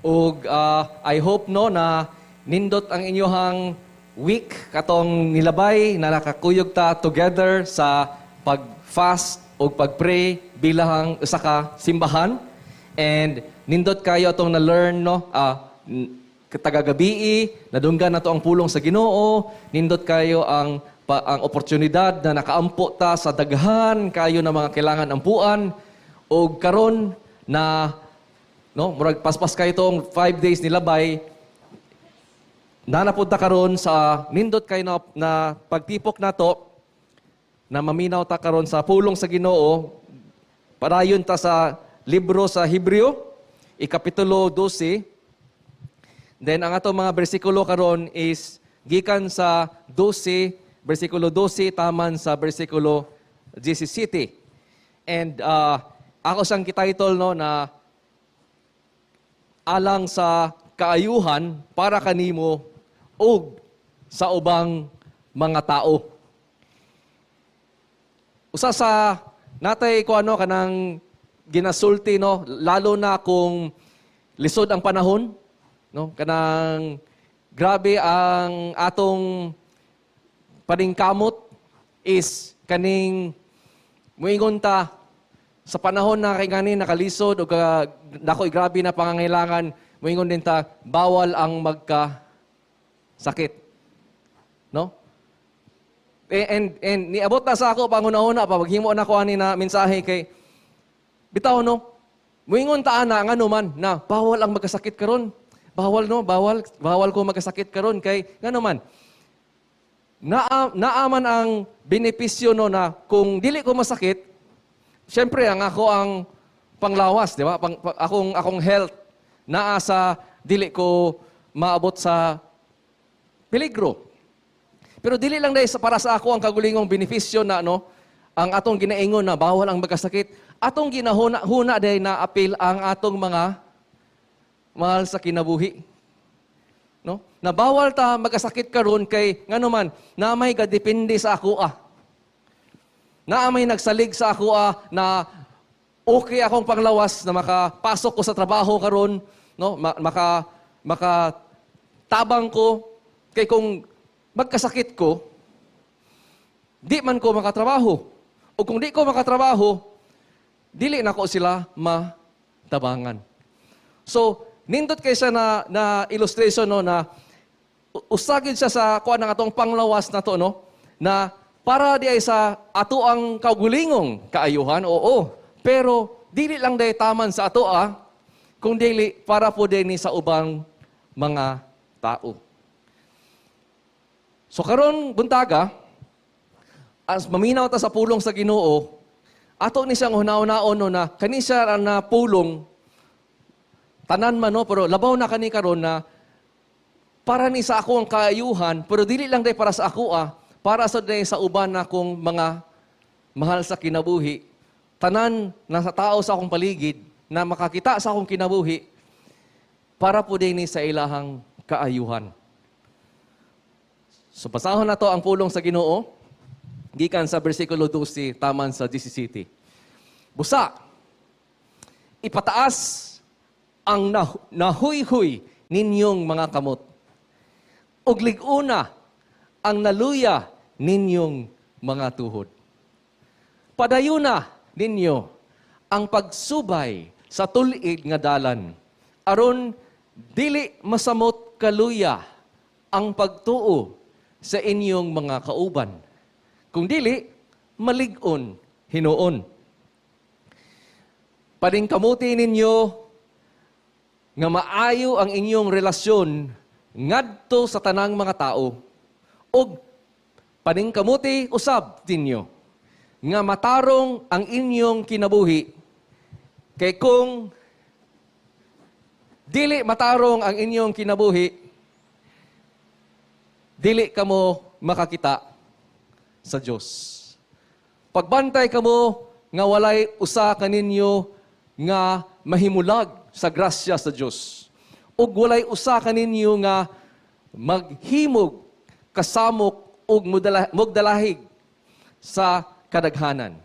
Ug I hope, no, na nindot ang inyong week katong nilabay na nakakuyog ta together sa pag-fast ug pag-pray bilang usa ka simbahan, and nindot kayo atong na-learn, no, tagagabii nadunggan nato ang pulong sa Ginoo. Nindot kayo ang oportunidad na nakaampo ta sa daghan kayo na mga kailangan ampuan. Ug karon na, no, murag paspas kayo tong 5 days nilabay, naa na pud ta karon sa nindot kayo na pagtipok nato na maminaw ta karon sa pulong sa Ginoo. Padayon ta sa libro sa Hebreo, ikapitulo 12. Then ang ato mga bersikulo karon is gikan sa 12, bersikulo 12 taman sa bersikulo 17. And ako siyang kititle, no, na "Alang sa kaayuhan para kanimo ug sa ubang mga tao." Usa sa natay ko ano kanang ginasulti, no, lalo na kung lisod ang panahon, no, kanang grabe ang atong paningkamot, is kaning muingon ta sa panahon na kay gani nakalisod o ka dako grabe na pangangailangan, muingon din ta, "Bawal ang magka sakit," no? And niabot na sa ako panghuna-huna pa paghimo na ko ani na mensahe kay bitaw, no, muingon ta ana, ngano man na bawal ang magkasakit karon? Bawal, no? Bawal, bawal ko magkasakit karon kay ngano man naaman ang benepisyo, no, na kung dili ko masakit, siyempre ang ako ang panglawas, di ba? Akong health naa sa dili ko maabot sa peligro. Pero dili lang dahil sa para sa ako ang kagulingong benepisyo na, no, ang atong ginaingon na bawal ang magkasakit, atong ginahuna huna dahil na apil ang atong mga mahal sa kinabuhi. No? Na bawal ta magkasakit karon kay ngano man na may gadepende sa ako ah. Na may nagsalig sa ako ah, na okay akong panglawas na makapasok ko sa trabaho karon, no? Maka tabang ko kay kung magkasakit ko, di man ko makatrabaho. O kung di ko makatrabaho, dili na ko sila matabangan. So, nindot kay siya na illustration, no, na usagin siya sa kuan ng atong panglawas na to, no, na para di ay sa ato ang kaugulingong kaayuhan, oo. Pero dili lang day taman sa ato ah, kung dili para po din ni sa ubang mga tao. So karon buntaga, as maminaw ta sa pulong sa Ginoo, ato ni siyang hunahunaon, no, na kani siya na pulong tanan man, no, pero labaw na kani karon na para ni sa ako ang kaayuhan, pero dili lang day para sa ako ah, para sa day sa uban na akong mga mahal sa kinabuhi, tanan na sa tao sa akong paligid na makakita sa akong kinabuhi, para po din ni sa ilahang kaayuhan. So basahon na to ang pulong sa Ginoo gikan sa bersikulo 12 taman sa 17. "Busa ipataas ang nahuyhuy ninyong mga kamot, ug lig-una ang naluya ninyong mga tuhod. Padayuna ninyo ang pagsubay sa tul-id nga dalan, aron dili masamot kaluya ang pagtuo sa inyong mga kauban. Kung dili, malig-on hinuon. Paningkamuti ninyo nga maayo ang inyong relasyon ngadto sa tanang mga tao ug paningkamuti usab ninyo nga matarong ang inyong kinabuhi, kay kung dili matarong ang inyong kinabuhi, dili kamo makakita sa Dios. Pagbantay kamo nga walay usa kaninyo nga mahimulag sa grasya sa Dios ug walay usa kaninyo nga maghimog kasamok ug mugdalahig sa kadaghanan.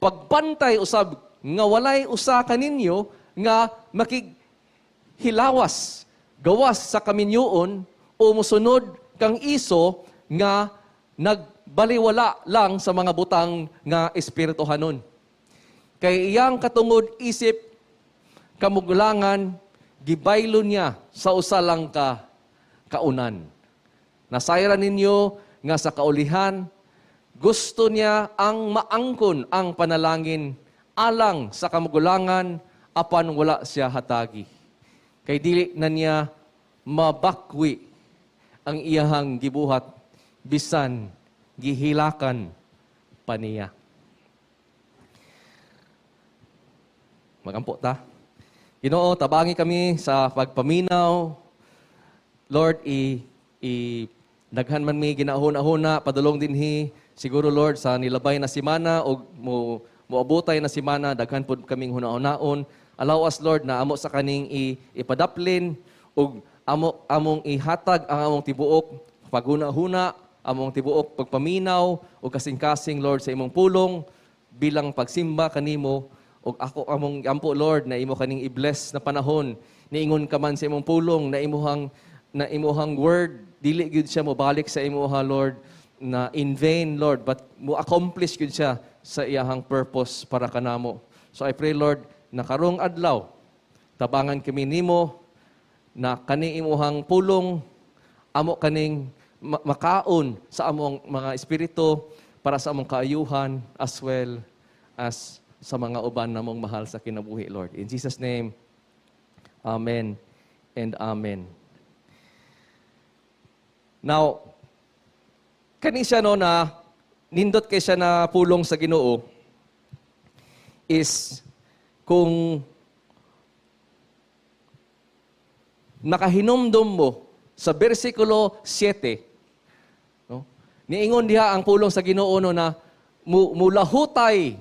Pagbantay usab nga walay usa kaninyo nga makig hilawas gawas sa kaminyoon o musunod kang Esau nga nagbaliwala lang sa mga butang nga espirituhanon. Kay iyang katungod isip kamugulangan, gibaylo niya sa usa lang ka kaunan. Nasayran ninyo nga sa kaulihan, gusto niya ang maangkon ang panalangin alang sa kamugulangan, apan wala siya hatagi. Kay dili na niya mabakwi ang iyahang gibuhat, bisan gihilakan pa niya. Magampo ta. Ginoo, tabangi kami sa pagpaminaw. Lord, i daghan man mi ginahuna-huna padulong dinhi. Siguro, Lord, sa nilabay na simana o mo moabutay na simana, daghan pod kaming huna-hunaon. Allow us, Lord, na amo sa kaning ipadaplin ug amo among ihatag ang among tibuok paghuna-huna, among tibuok pagpaminaw ug kasing-kasing, Lord, sa imong pulong bilang pagsimba kanimo. Ug ako among ampo, Lord, na imo kaning i-bless na panahon. Niingon ka man sa imong pulong na imuhang word dili gyud siya mobalik sa imuha, Lord, na in vain, Lord, but mo accomplish gyud siya sa iyahang purpose para kanamo. So I pray, Lord, na karong adlaw tabangan kami nimo na kani imuhang pulong amo kaning makaon sa among mga espiritu para sa among kaayuhan as well as sa mga uban namong mahal sa kinabuhi, Lord. In Jesus' name, Amen and Amen. Now, kani siya, no, na nindot kay siya na pulong sa Ginoo is kung nakahinumdum mo sa versikulo 7, no? Niingon diha ang pulong sa Ginoo, no, na mulahutay,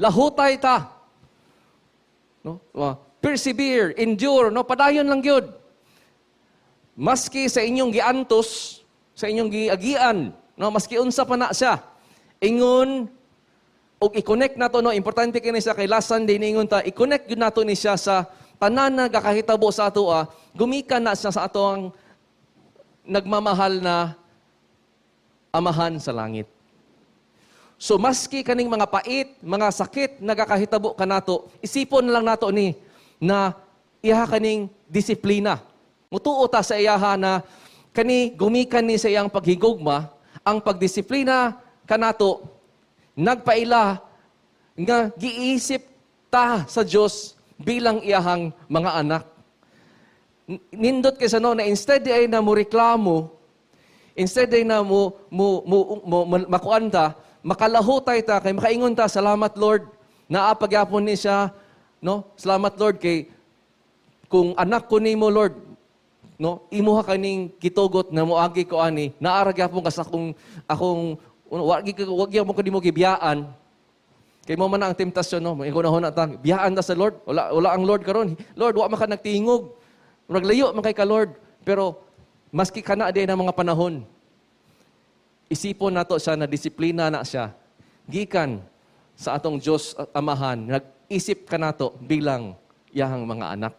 lahutay ta, no? Persevere, endure, no? Padayon lang gyud. Maski sa inyong giantos, sa inyong giagian, no, maski unsa pa na siya. Ingon og i-connect nato, no, importante kini sa kay last Sunday niingon ta, i-connect gyud nato ni siya sa tanan na gakahitabo sa ato, gumikan na siya sa ato ang nagmamahal na Amahan sa langit. So maski kaning mga pait, mga sakit nagakahitabo kanato, isipon na lang nato ni na iha kaning disiplina. Mutuo ta sa iyaha na kani gumikan ni sa iyang paghigugma, ang pagdisiplina kanato nagpaila nga giisip ta sa Dios bilang iyahang mga anak. Nindot kaysa, no, na instead ay na mo reklamo, instead ay na mo makuan ta, makalahutay ta kay makaingon ta, "Salamat, Lord, naa pagyapon ni siya, no? Salamat, Lord, kay kung anak ko nimo, Lord, no, imuha kaning gitugot na moagi ko ani, naa ra gyapon ka sa akong wa gyapon ko nimo gibiyaan." Kay mo man ang temptasyon, no, ingon na ta, biyaan ta sa Lord, wala ang Lord karon. Lord, wa man ka nagtingog. Murag layo man kay ka, Lord. Pero maski kana din ang mga panahon, isipon nato siya na disiplina na siya. Gikan sa atong Diyos at Amahan, nag-isip ka nato bilang iyahang mga anak.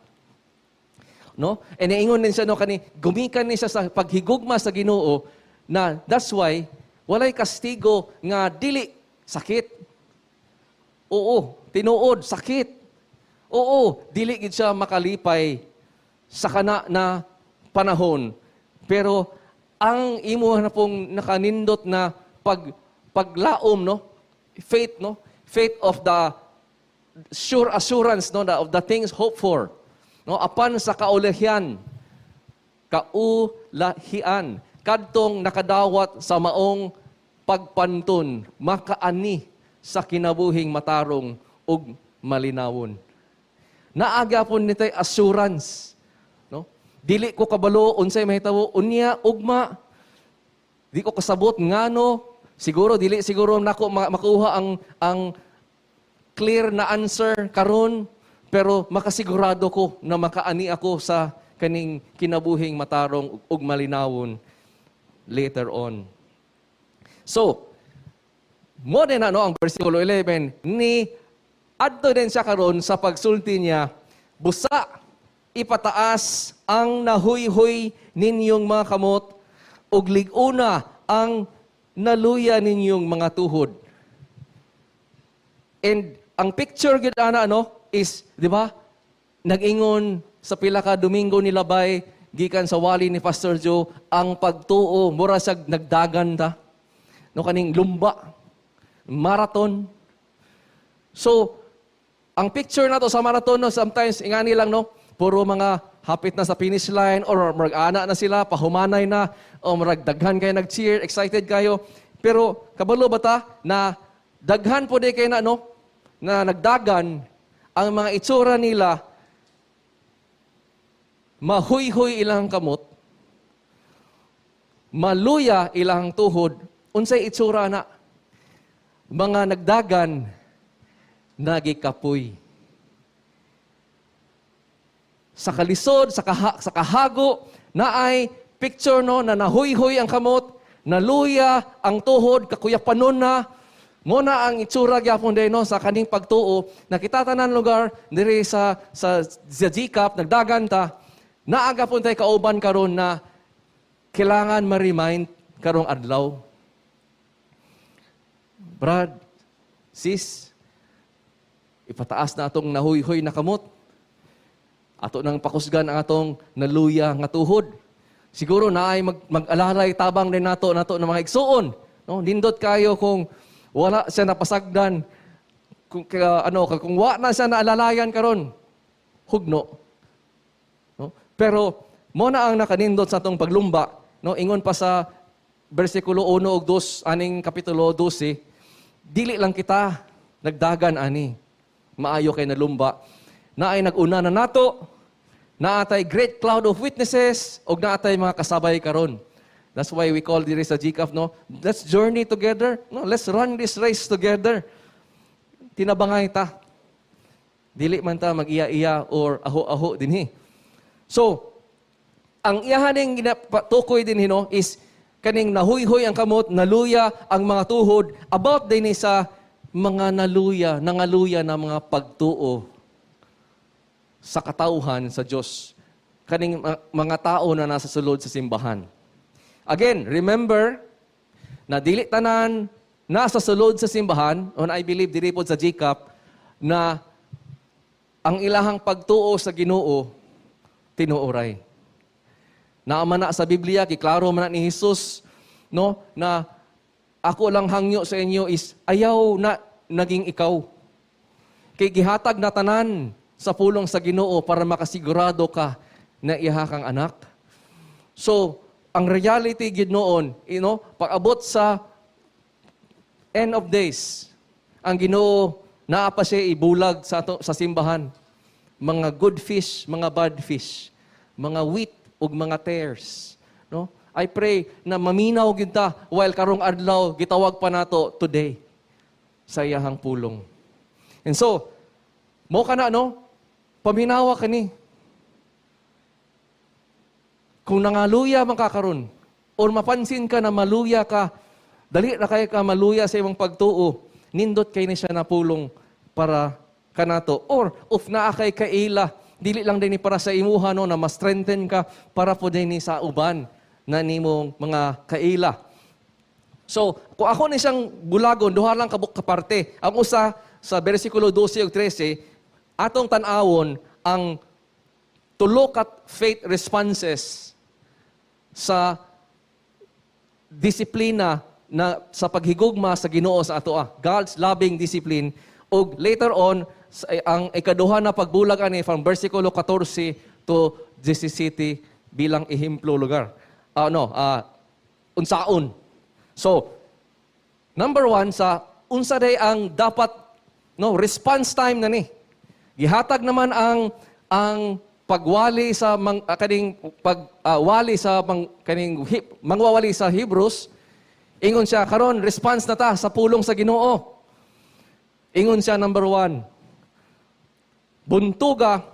No? And ingon din siya, no, kani gumikan ni siya sa paghigugma sa Ginoo na that's why walay kastigo nga dili sakit. Oo, tinuod sakit. Oo, dili gid siya makalipay sa kana na panahon. Pero ang imo na pong nakanindot na paglaom, no? Faith, no? Faith of the sure assurance, no, of the things hoped for. No, apan sa kaulahian, kaulahian, kadtong nakadawat sa maong pagpanton, makaani sa kinabuhing matarong ug malinawon. Naagyapon nitay assurance, no? Dili ko kabalo unsay mahitabo unya, ugma. Di ko kasabot ngano, siguro dili siguro nako makuha ang clear na answer karon, pero makasigurado ko na makaani ako sa kaning kinabuhing matarong ug malinawon later on. So, mo din na, no, ang versikulo 11 ni adto din siya karon sa pagsulti niya, busa Ipataas ang nahuyhoy ninyong mga kamot ug lig-una ang naluya ninyong mga tuhod. And ang picture gyud ana, no, is, di ba? Nag-ingon sa pila ka Domingo nilabay gikan sa wali ni Pastor Joe, ang pagtuo mura sa nagdagan ta. No, kaning lumba, marathon. So, ang picture nato sa marathon, no, sometimes ingani lang, no, puro mga hapit na sa finish line or murag ana na sila, pahumanay na, o murag daghan kayo nag-cheer, excited kayo. Pero kabalo ba ta na daghan po di kayo na, no, na nagdagan, ang mga itsura nila, mahuyhoy ilang kamot, maluya ilang tuhod, unsay itsura na? Mga nagdagan, nagikapoy. Sa kalisod, sa kahago, naay picture, no, na nahuyhoy ang kamot, naluya ang tuhod, kakuyapanon na, mo na ang itsura gyapon day, no, sa kaning pagtuo nakita tanan lugar diri sa GCAP nagdagan ta, naa gapon tay kauban karon na kailangan ma-remind karong adlaw. Brad, sis, ipataas na atong nahuyhoy na kamot. Ato nang pakusgan ang atong naluya nga tuhod. Siguro naay mag-alalay tabang din nato ng mga igsuon. No, nindot kayo kung wala siya napasagdan, kung ano, kung wa na siya naalalayan karon, hugno. No? Pero mo na ang nakanindot sa atong paglumba, no? Ingon pa sa bersikulo 1 ug 2 aning kapitulo 12, dili lang kita nagdagan ani. Maayo kay nalumba. Naay nag-una na nato, naatay great cloud of witnesses, ug naatay mga kasabay karon. That's why we call diri sa GCAF, no? Let's journey together. No, let's run this race together. Tinabangay ta. Dili man ta mag-iya-iya or aho-aho dinhi. So, ang iyahaning ginapatukoy dinhi, no, is kaning nahuyhoy ang kamot, naluya ang mga tuhod, about din sa mga naluya, nangaluya na mga pagtuo sa katauhan sa Diyos. Kaning mga tao na nasa sulod sa simbahan. Again, remember na dili tanan nasa sulod sa simbahan, on I believe diri pod sa GCAP, na ang ilahang pagtuo sa Ginoo tinuoray. Naa man na sa Biblia, giklaro man na ni Jesus, no, na ako lang hangyo sa inyo is ayaw na naging ikaw. Kay gihatag na tanan sa pulong sa Ginoo para makasigurado ka na iha kang anak. So, ang reality gid noon, pag-abot sa end of days, ang Ginoo naa pa siya ibulag sa simbahan. Mga good fish, mga bad fish, mga wheat ug mga tares, no? I pray na maminaw gyud ta while karong adlaw gitawag pa nato today sa iyahang pulong. And so, mo kana, no? Paminawa kani. Kung nangaluya man ka karon or mapansin ka na maluya ka, dali ra kay ka maluya sa imong pagtuo, nindot kay ni siya na pulong para kanato. Or if naa kay kaila, dili lang din ni para sa imuha, no, na ma-strengthen ka, para po din ni sa uban na nimong mga kaila. So, kung ako ni siyang bulagon, duha lang kabuk kaparte. Ang usa sa bersikulo 12 ug 13, atong tan-awon ang tulo ka faith responses sa disiplina na sa paghigugma sa Ginoo sa atoa. God's loving discipline. Ug later on, ang ikaduha na pagbulag ani from versikulo 14 to 17 bilang ehemplo lugar. No, unsaon. So, number one, sa unsa day ang dapat, no, response time na ni. Gihatag naman ang pagwali sa mang, kaning pag wali sa mang, kaning hip, mangwawali sa Hebrews. Ingon siya karon, response na ta sa pulong sa Ginoo. Ingon siya, number one, buntuga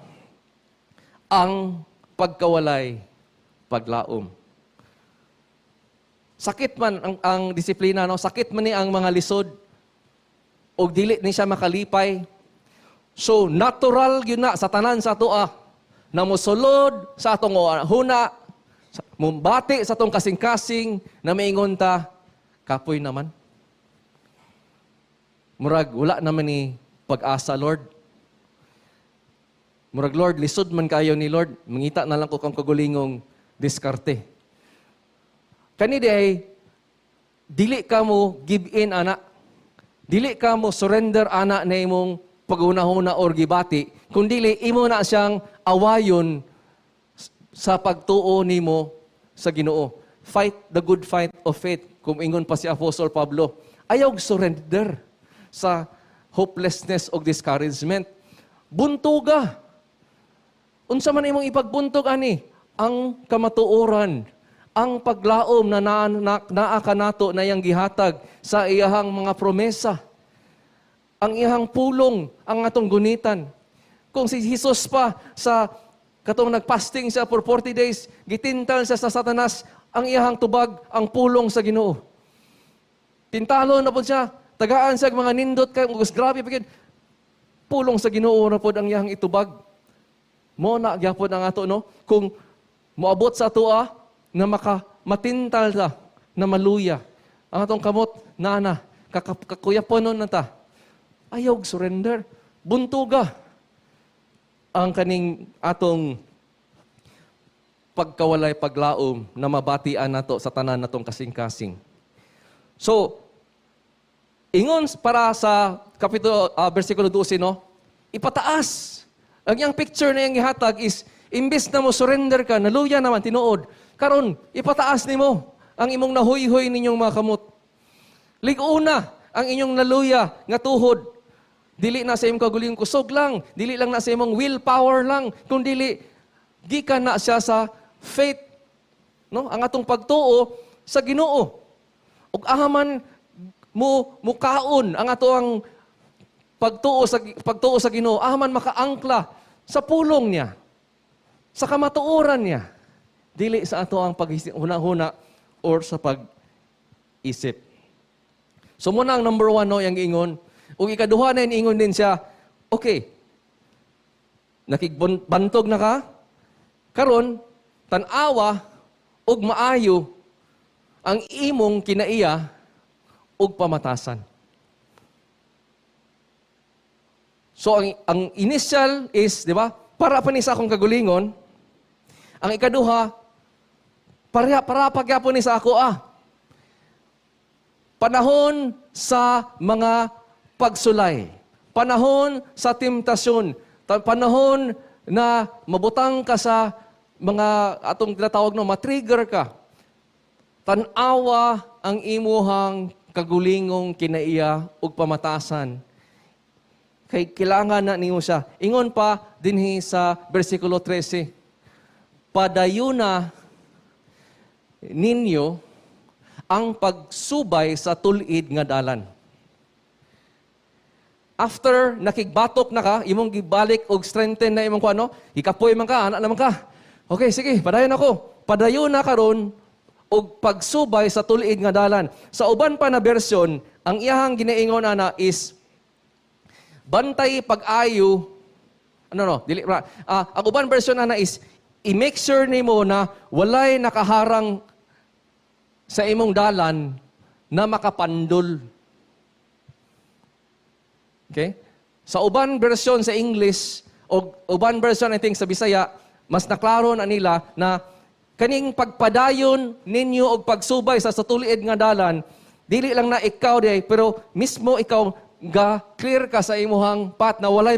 ang pagkawalay paglaom. Sakit man ang disiplina, no? Sakit man ni ang mga lisod og dili ni siya makalipay. So natural gyud na sa tanan sa atoa. na mosulod sa atong huna, mumbati sa atong kasing-kasing, na maingon ta, "Kapoy naman. Murag, wala naman ni pag-asa, Lord. Murag, Lord, lisod man kayo ni Lord. Mangita na lang ko kang kagulingong diskarte." Kani diay, dili ka mo give in, ana. Dili ka mo surrender, ana, na imong paghunahuna or gibati, kundili imo na siyang awayon sa pagtuo nimo sa Ginoo. "Fight the good fight of faith," kung ingon pa si Apostle Pablo. Ayaw surrender sa hopelessness o discouragement. Buntuga. Unsa man imong ipagbuntok ani? Ang kamatuoran, ang paglaom na naa kanato na iyang gihatag sa iyahang mga promesa. Ang iyahang pulong ang atong gunitan. Kung si Jesus pa sa katong nagfasting siya for 40 days, gitintal siya sa Satanas, ang iyahang tubag, ang pulong sa Ginoo. Tintalo na po siya, tagaan siya mga nindot kay grabe pa. Pulong sa Ginoo na pod ang iyahang itubag. Mo na gyapon ang ato, no, kung moabot sa atoa na maka matintal ta na maluya ang atong kamot na kakuyaponon na ta. Ayaw surrender. Buntuga ang kaning atong pagkawalay paglaom na mabatian nato sa tanan natong kasing-kasing. So, ingon para sa kapitulo versikulo 12, no, ipataas. Ang iyang picture na iyang gihatag is imbes na mo surrender ka, naluya naman tinuod. Karon, ipataas nimo ang imong nahuyhoy ninyong mga kamot. Lig-una ang inyong naluya nga tuhod. Dili na sa imong kagulingong kusog lang, dili lang na sa imong willpower lang, kung dili gikan na siya sa faith, no? Ang atong pagtuo sa Ginoo. Ug ahaman mo mukaon ang ato ang pagtuo sa Ginoo, ahaman makaangkla sa pulong niya, sa kamatuoran niya, dili sa ato ang paghuna-huna or sa pag-isip. So muna ang number one, no, yung ingon. Ug ikaduha na ingon din siya, okay, nakigbantog na ka, karon tan-awa ug maayo ang imong kinaiya ug pamatasan. So ang initial is, di ba, para pa ni sa akong kagulingon. Ang ikaduha, para pagyapon ni sa ako ah. Panahon sa mga pagsulay, panahon sa temptasyon, panahon na mabutang ka sa mga atong tinatawag, no, matrigger ka. Tan-awa ang imuhang kagulingong kinaiya ug pamatasan. Kay kailangan na nimo siya. Ingon pa dinhi sa versikulo 13, padayuna ninyo ang pagsubay sa tulid nga dalan. After nakigbatok na ka, imong gibalik og strengthen na imong kuano, ikapoy man ka, anak naman ka. Okay, sige, padayon ako. Padayon na karon og pagsubay sa tulid nga dalan. Sa uban pa na version, ang iyahang ginaingon ana is bantay pag-ayo. Ano no, dili ra. Ang uban version ana is i-make sure nimo na walay nakaharang sa imong dalan na makapandol. Okay? Sa uban version sa English o uban version, I think, sa Bisaya, mas naklaro na nila na kaning pagpadayon ninyo og pagsubay sa tuliid nga dalan, dili lang na ikaw di pero mismo ikaw ga clear ka sa imuhang path na walay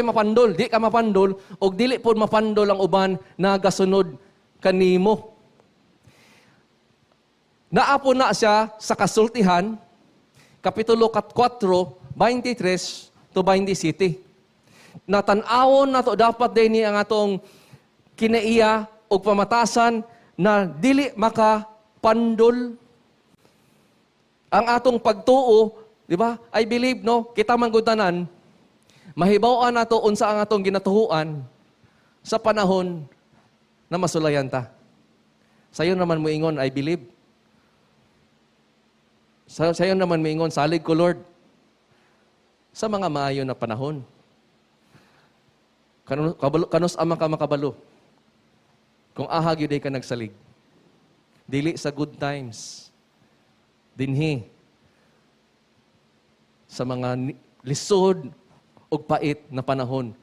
mapandol, di ka mapandol og dili pod mapandol ang uban na gasunod kanimo. Naapo na siya sa Kasultihan, Kapitulo 4, 23 to 27. Natan-awon na to dapat din ang atong kinaiya og pamatasan na dili makapandol ang atong pagtuo, di ba? I believe, no, kita man gud tanan mahibaw-an nato unsa ang atong ginatuhuan sa panahon na masulayan ta. Sayo naman moingon, "I believe." Sayo naman moingon, "Salig ko, Lord." Sa mga maayo na panahon. Kabalo, kanus-a man ka makabalo kung aha gyud ka nagsalig? Dili sa good times. Dinhi sa mga lisod ug pait na panahon.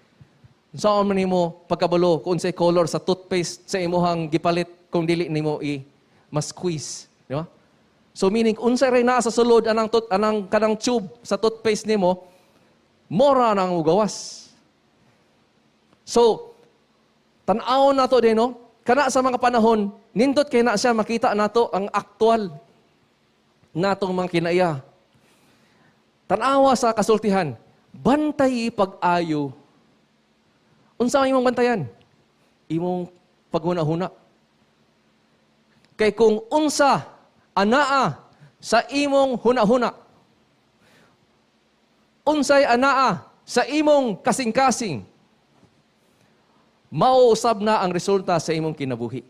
Unsaon man nimo pagkabalo kung unsay color sa toothpaste sa imuhang gipalit kung dili nimo i ma-squeeze, di ba? So meaning, unsay ray naa sa sulod anang kanang tube sa toothpaste nimo, mora nang mugawas. So, tan-awon nato din, no? Kana sa mga panahon, nindot kay na siya makita nato ang aktual natong mga kinaiya. Tan-awa sa kasultihan, bantay pag-ayo. Unsa ang imong bantayan? Imong paghuna-huna. Kay kung unsa anaa sa imong huna-huna, unsay anaa sa imong kasing-kasing, mauusab na ang resulta sa imong kinabuhi.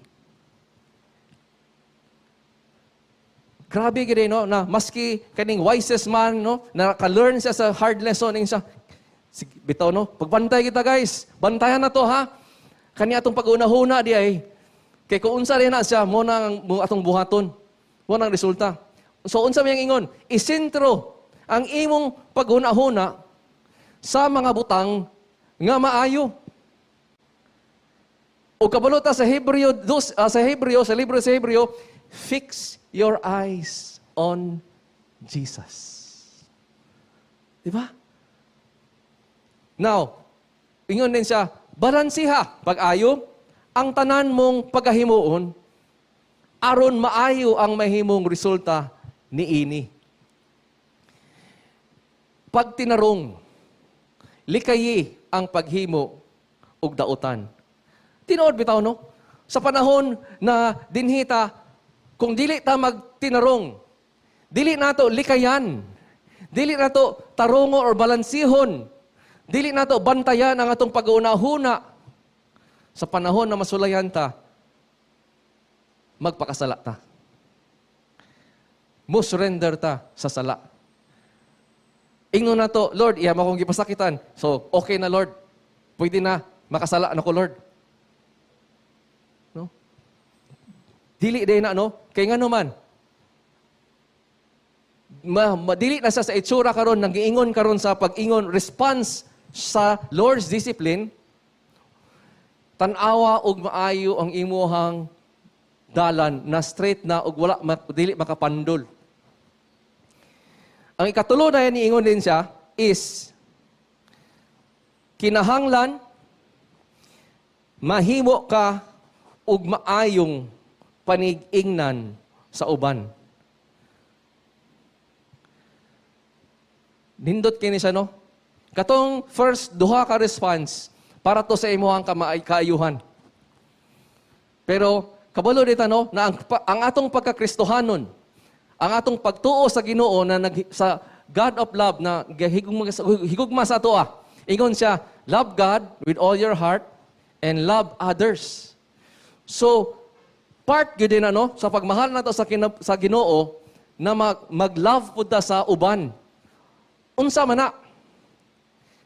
Grabe gid, no, na maski kaning wisest man, no, na naka-learn siya sa hard lesson ing siya. Sige, bitaw, no, pagbantay kita, guys, bantayan na to, ha. Kani atong pag-unahuna di ay kay kung unsa rin na siya mo na ang atong buhaton, mo na ang resulta. So unsa may ingon? Isentro ang imong paghuna-huna sa mga butang nga maayo. O kabalo ta sa Hebreo dos, sa Hebreo, sa libro sa Hebreo, fix your eyes on Jesus. Di ba? Now, ingon din siya, balansiha pag-ayo ang tanan mong pagkahimuon aron maayo ang mahimong resulta niini. Pagtinarong, likayi ang paghimo og dautan. Tinuod bitaw, no? Sa panahon na dinhita, kung dili ta magtinarong, dili nato likayan, dili nato tarongo or balansihon, dili nato bantayan ang atong pag-unahuna, sa panahon na masulayan ta, magpakasala ta. Mo surrender ta sa sala. Ingnon nato, "Lord, iya mo akong gipasakitan. So, okay na, Lord. Pwede na, makasala na ko, Lord." No? Dili day na, no? Kay ngano man, dili na siya sa itsura karon, nagiingon karon sa pag-ingon, response sa Lord's discipline, tan-awa og maayo ang imuhang dalan na straight na og wala dili makapandol. Ang ikatulo na yan, niingon din siya, is kinahanglan mahimo ka og maayong panig-ingnan sa uban. Nindot kini siya, no? Katong first duha ka response para to sa imuhang kaayuhan. Pero kabalo dita, no, na ang atong pagkakristohanon, ang atong pagtuo sa Ginoo na sa God of love na higugma sa atoa. Ingon siya, "Love God with all your heart and love others." So, part gyud din, ano, sa pagmahal nato sa Ginoo na mag-love pud ta sa uban. Unsa man na?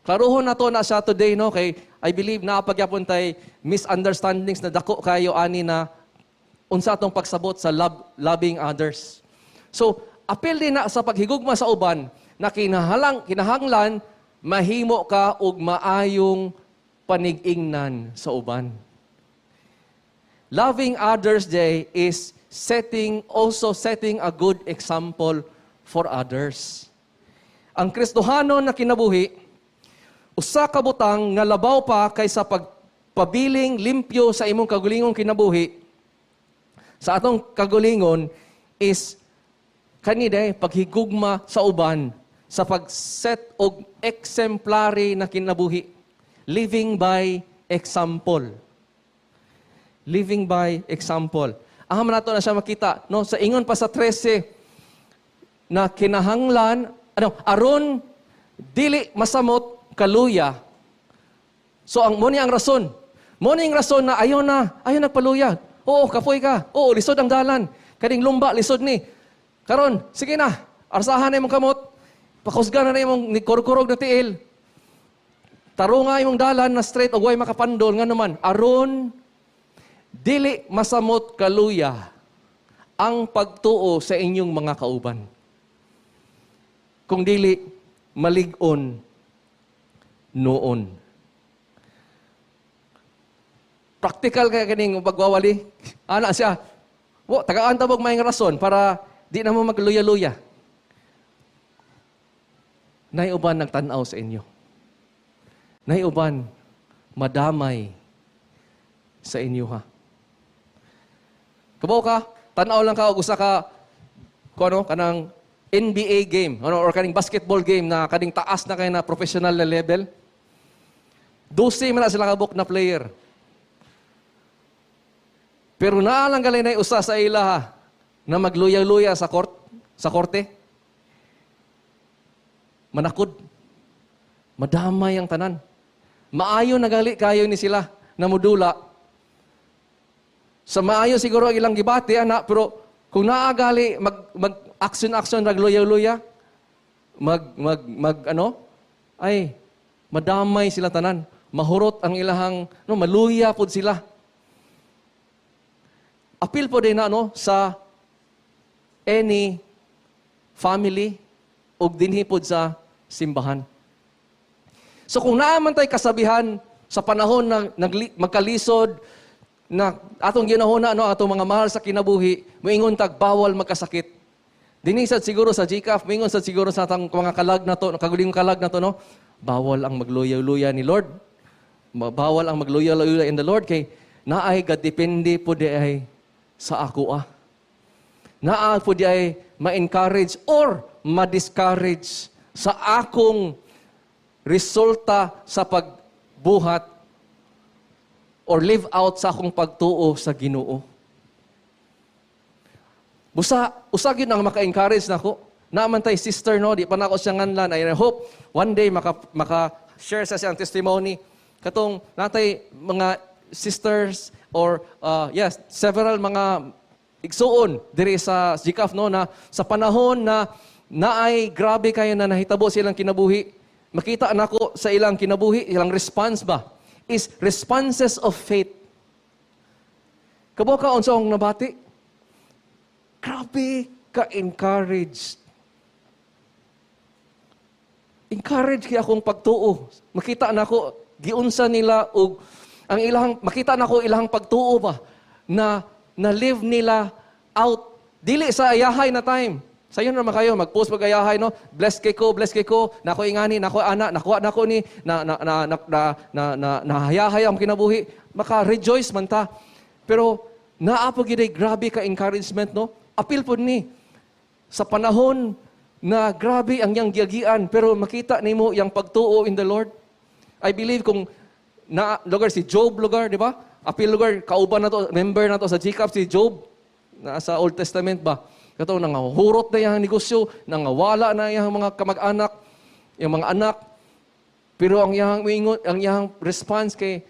Klaruhon na to na siya today, no, kay I believe naa pagyapon tay misunderstandings na dako kayo ani na unsa atong pagsabot sa loving others. So, apil din na sa paghigugma sa uban na kinahanglan mahimo ka og maayong panigingnan sa uban. Loving others day is also setting a good example for others. Ang Kristohano na kinabuhi, usa ka butang nga labaw pa kaysa pagpabiling limpyo sa imong kagulingong kinabuhi, sa atong kagulingon is kani day paghigugma sa uban sa pag-set og exemplary na kinabuhi. Living by example. Living by example. Aham nato na siya makita, no, sa ingon pa sa 13 na kinahanglan ano aron dili masamot kaluya. So ang mo ni ang rason. Mo ni ang rason na ayaw na, ayaw nagpaluya. Oo, kapoy ka. Oo, lisod ang dalan. Kaning lumba lisod ni. Karon, sige na. Arsahan na imong kamot. Pakusgan na imong ni kurkurog na tiil. Tarunga imong dalan na straight ug way makapandol. Nga naman, aron dili masamot kaluya ang pagtuo sa inyong mga kauban. Kung dili malig-on noon. Practical kay kaning pagwawali. Ana siya. Wo, tagaan ta og maayong rason para di na mo magluya-luya. Nay uban nagtan-aw sa inyo. Nay uban madamay sa inyo ha. Kabaw ka, tan-aw lang ka og usa ka kuan ano, kanang NBA game ano, or kaning basketball game na kaning taas na kay na professional na level. 12 man na sila kabuk na player. Pero naa lang gali na usa sa ila ha, na magluya-luya sa court, sa korte. Manakod. Madamay ang tanan. Maayo na gali kayo ni sila na mudula. Sa maayo siguro ang ilang gibati, ana, pero kung naagali mag mag action action nagluya-luya, mag mag mag ano, ay madamay sila tanan. Mahurot ang ilahang no, maluya pud sila. Apil po din na ano sa any family ug dinhi pod sa simbahan. So kung naa man tay kasabihan sa panahon na magkalisod na atong ginahuna no, atong mga mahal sa kinabuhi, moingon tag bawal magkasakit. Dinhi sad siguro sa GCAF, moingon sad siguro sa atong mga kalag na to, kagulingong kalag na to no, bawal ang magluya-luya ni Lord. Bawal ang magluya-luya in the Lord kay naay gadepende po di ay sa ako ah. Naa po di ay ma-encourage or ma-discourage sa akong resulta sa pagbuhat or live out sa akong pagtuo sa Ginoo. Busa, usa gyud ang maka-encourage nako. Naa man tay sister no, di pa nako siya nganlan. I hope one day maka share sa siyang testimony. Katong natay mga sisters or yes, several mga igsuon diri sa GCAF no, na sa panahon na naay grabe kayo na nahitabo silang kinabuhi. Makita nako sa ilang kinabuhi, ilang response ba is responses of faith. Kabaw ka unsa akong nabati? Grabe ka-encouraged. Encourage kay akong pagtuo. Makita nako giunsa nila og ang ilang, makita nako ilang pagtuo ba na na live nila out dili sa ayahay na time. Sayon naman kayo mag-post pag ayahay no, bless kay ko, bless kay ko, nako ingani, nako ana, nakuha nako ni na na na na na, na, na, nahayahay ang kinabuhi, maka-rejoice man ta. Pero naa po gyud ay grabe ka encouragement no. Apil pod ni sa panahon na grabe ang iyang giagian, pero makita nimo yang pagtuo in the Lord. I believe kung na lugar si Job lugar, di ba? Apil lugar kauban na to, member na to sa GCAP si Job, nasa Old Testament ba? Kato nangahurot na iyang negosyo, nangawala na iyang mga kamag-anak, iyang mga anak. Pero ang iyang moingon, ang iyang response kay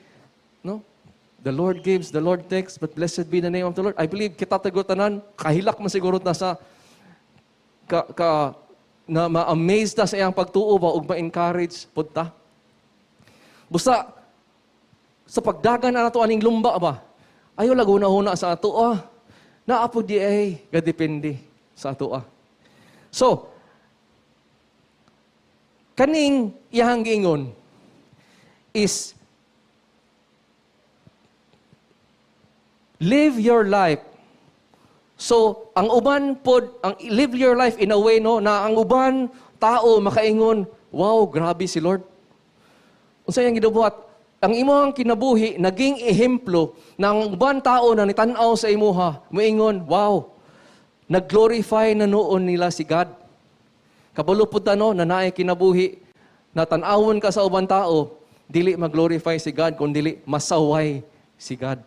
no, "The Lord gives, the Lord takes, but blessed be the name of the Lord." I believe kita tanan kahilak man siguro na sa ka, ka na ma-amaze ta sa iyang pagtuo ba ug ma-encourage pud ta. Busa sa pagdagan na nato aning lumba ba, ayo laguna-huna sa ato ah. Naa po di ay gadepende sa ato ah. So, kaning iyang giingon is live your life. So, ang uban pod, ang live your life in a way no, na ang uban tao makaingon, "Wow, grabe si Lord. Unsa iyang gibuhat?" Ang imong kinabuhi naging ehemplo na ang uban tao na nitan-aw sa imuha, moingon, "Wow, nag-glorify na noon nila si God." Kabalo pud ta no, na naay kinabuhi na tan-awon ka sa uban tao, dili mag-glorify si God, kun dili masaway si God.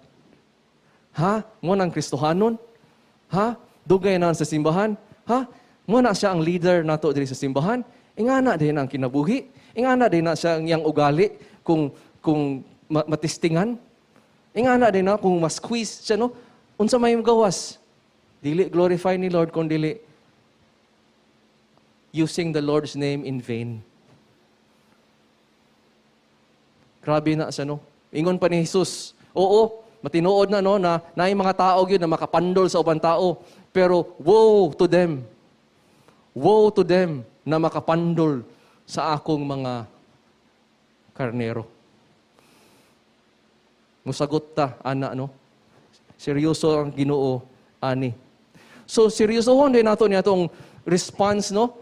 Ha? Mo nang Kristohanon? Ha? Dugay na sa simbahan? Ha? Mo na siya ang leader nato diri sa simbahan? Ingana din ang kinabuhi. Ingana din na siya ang iyang ugali kung matistingan. Ingana din na kung ma-squeeze siya no. Unsa may gawas? Dili glorify ni Lord kung dili using the Lord's name in vain. Grabe na siya, no? Ingon pa ni Jesus. Oo, matinuod na, no, na naay mga tao gyud na makapandol sa ubang tao. Pero woe to them. Woe to them na makapandol sa akong mga karnero. Musagot ta, ana, no? Seryoso ang Ginoo ani. So, seryosohon din nato niya atong response, no?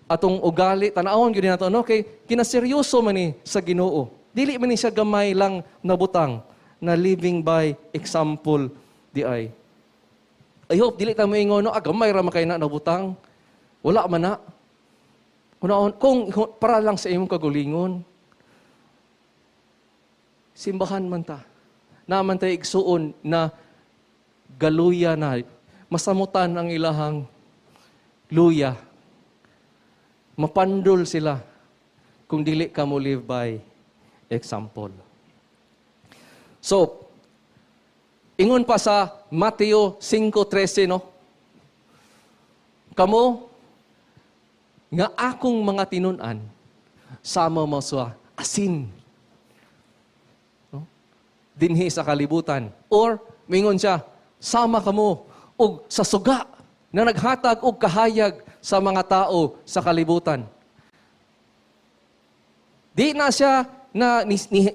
Atong ugali, tanawon gyud nato, no? Kay kinaseryoso man ni sa Ginoo. Dili man ni siya gamay lang na butang na living by example di ay. I hope dili ta moingon, no, ah, gamay ra man kay na nabutang. Wala man na. Kung para lang sa imong kagulingon, simbahan man ta. Naman tayo igsuon na galuya na masamutan ang ilahang luya. Mapandol sila kung dili ka mo live by example. So, ingon pa sa Mateo 5:13, no? Kamo nga akong mga tinun-an, sama mo sa asin, no? Dinhi sa kalibutan. Or, mingon siya, sama kamo og sa suga na naghatag og kahayag sa mga tao sa kalibutan. Di na siya na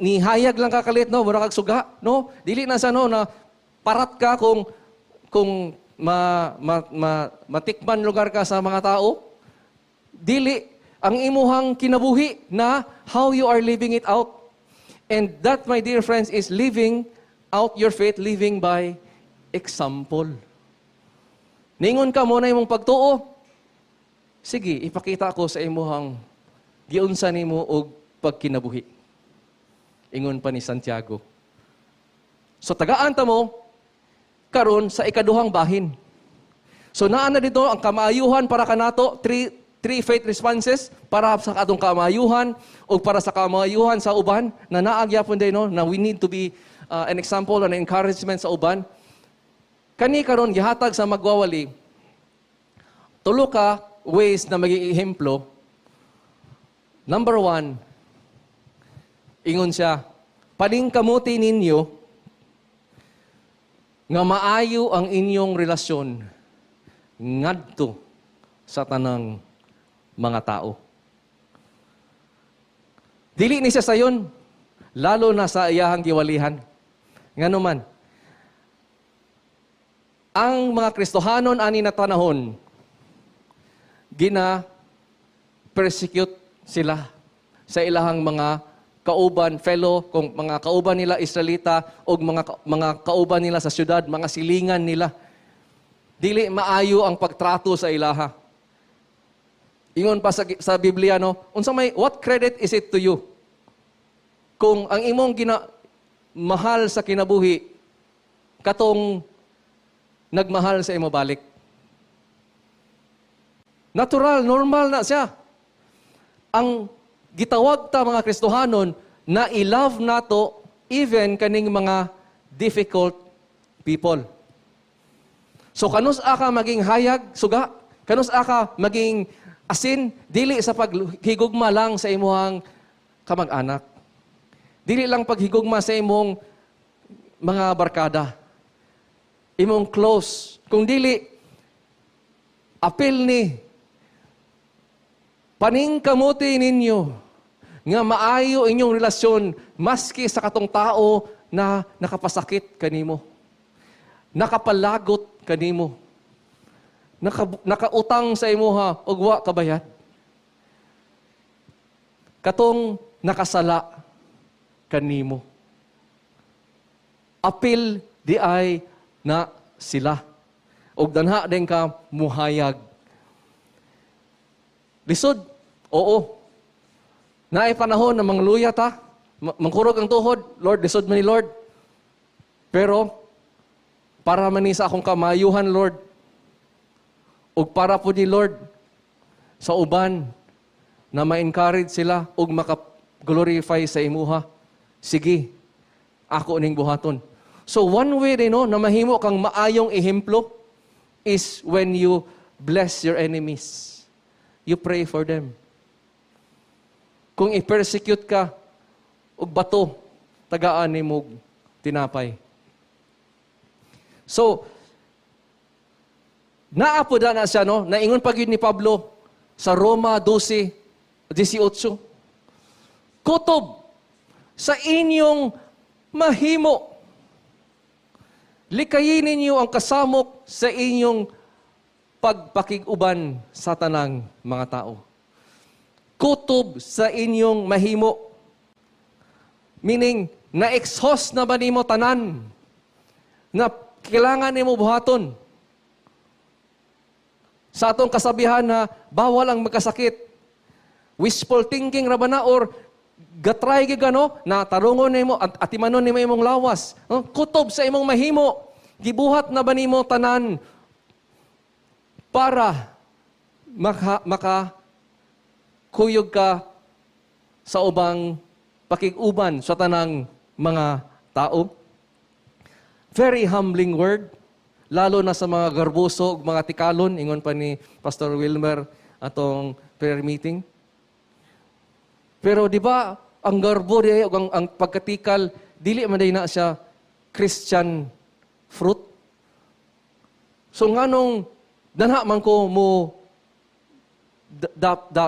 nihayag lang kakalit, no, mura kag suga, no? Dili na siya, no, na parat ka kung matikman lugar ka sa mga tao. Dili ang imuhang kinabuhi na how you are living it out. And that, my dear friends, is living out your faith, living by example. Ningon ka mo na imong pagtuo. Sige, ipakita ko sa imuhang giunsa nimo og pagkinabuhi. Ingon pa ni Santiago. So tagaan ta mo karon sa ikaduhang bahin. So naa na dito ang kamaayuhan para kanato, three faith responses para sa atong kamaayuhan o para sa kamaayuhan sa uban na naa gyapon day, no, na we need to be an example and encouragement sa uban. Kani karon gihatag sa magwawali tulo ka ways na maging ehemplo. Number 1, ingon siya, paningkamuti ninyo nga maayo ang inyong relasyon ngadto sa tanang mga tao. Dili ni siya sayon, lalo na sa iyahang giwalihan. Ngano man, ang mga Kristohanon ani na panahon, gina persecute sila sa ilahang mga kauban, fellow, kung mga kauban nila Israelita o mga kauban nila sa syudad, mga silingan nila. Dili maayo ang pagtrato sa ilaha. Ingon pa sa Biblia, no, unsa may, what credit is it to you? Kung ang imong gina mahal sa kinabuhi katong nagmahal sa imo balik. Natural, normal na siya. Ang gitawag ta mga Kristohanon na i-love nato even kaning mga difficult people. So kanus ka maging hayag, suga, kanus ka maging asin, dili sa paghigugma lang sa imuhang kamag-anak. Dili lang paghigugma sa imong mga barkada. Imong close. Kung dili, apil ni, paningkamuti ninyo nga maayo inyong relasyon maski sa katong tao na nakapasakit kanimo, nakapalagot kanimo, nakautang sa imuha ug wa kabayad. Katong nakasala kanimo. Apil di ay na sila. Og danha din ka muhayag. Lisod? Oo. Naay panahon na mangluya ta, mangkurog ang tuhod, Lord, lisod man ni Lord. Pero, para man ni sa akong kamayuhan, Lord, ug para po ni Lord, sa uban, na ma-encourage sila ug maka-glorify sa imuha. Sige, ako ning buhaton. So one way din, no, na mahimo kang maayong ehemplo is when you bless your enemies. You pray for them. Kung i-persecute ka, Ug bato, tagaan nimo tinapay. So, naa po na siya, no? Naingon pa gyud ni Pablo sa Roma 12:18. "Kutob sa inyong mahimo, likayin ninyo ang kasamok sa inyong pagpakig-uban sa tanang mga tao." Kutob sa inyong mahimo. Meaning, na-exhaust na ba nimo tanan na kailangan nimo buhaton? Sa atong kasabihan na bawal ang magkasakit, wishful thinking ra ba na or gatry gyud no na tarungon nimo at atimanon nimo imong lawas, no? Kutob sa imong mahimo, gibuhat na ba nimo tanan para maka kuyog ka sa ubang pakig-uban sa tanang mga tao? Very humbling word, lalo na sa mga garboso ug mga tikalon, ingon pa ni Pastor Wilmer atong prayer meeting. Pero di ba, ang garbo di ug ang pagkatikal, dili man day na siya Christian fruit. So nganong danha man ko mo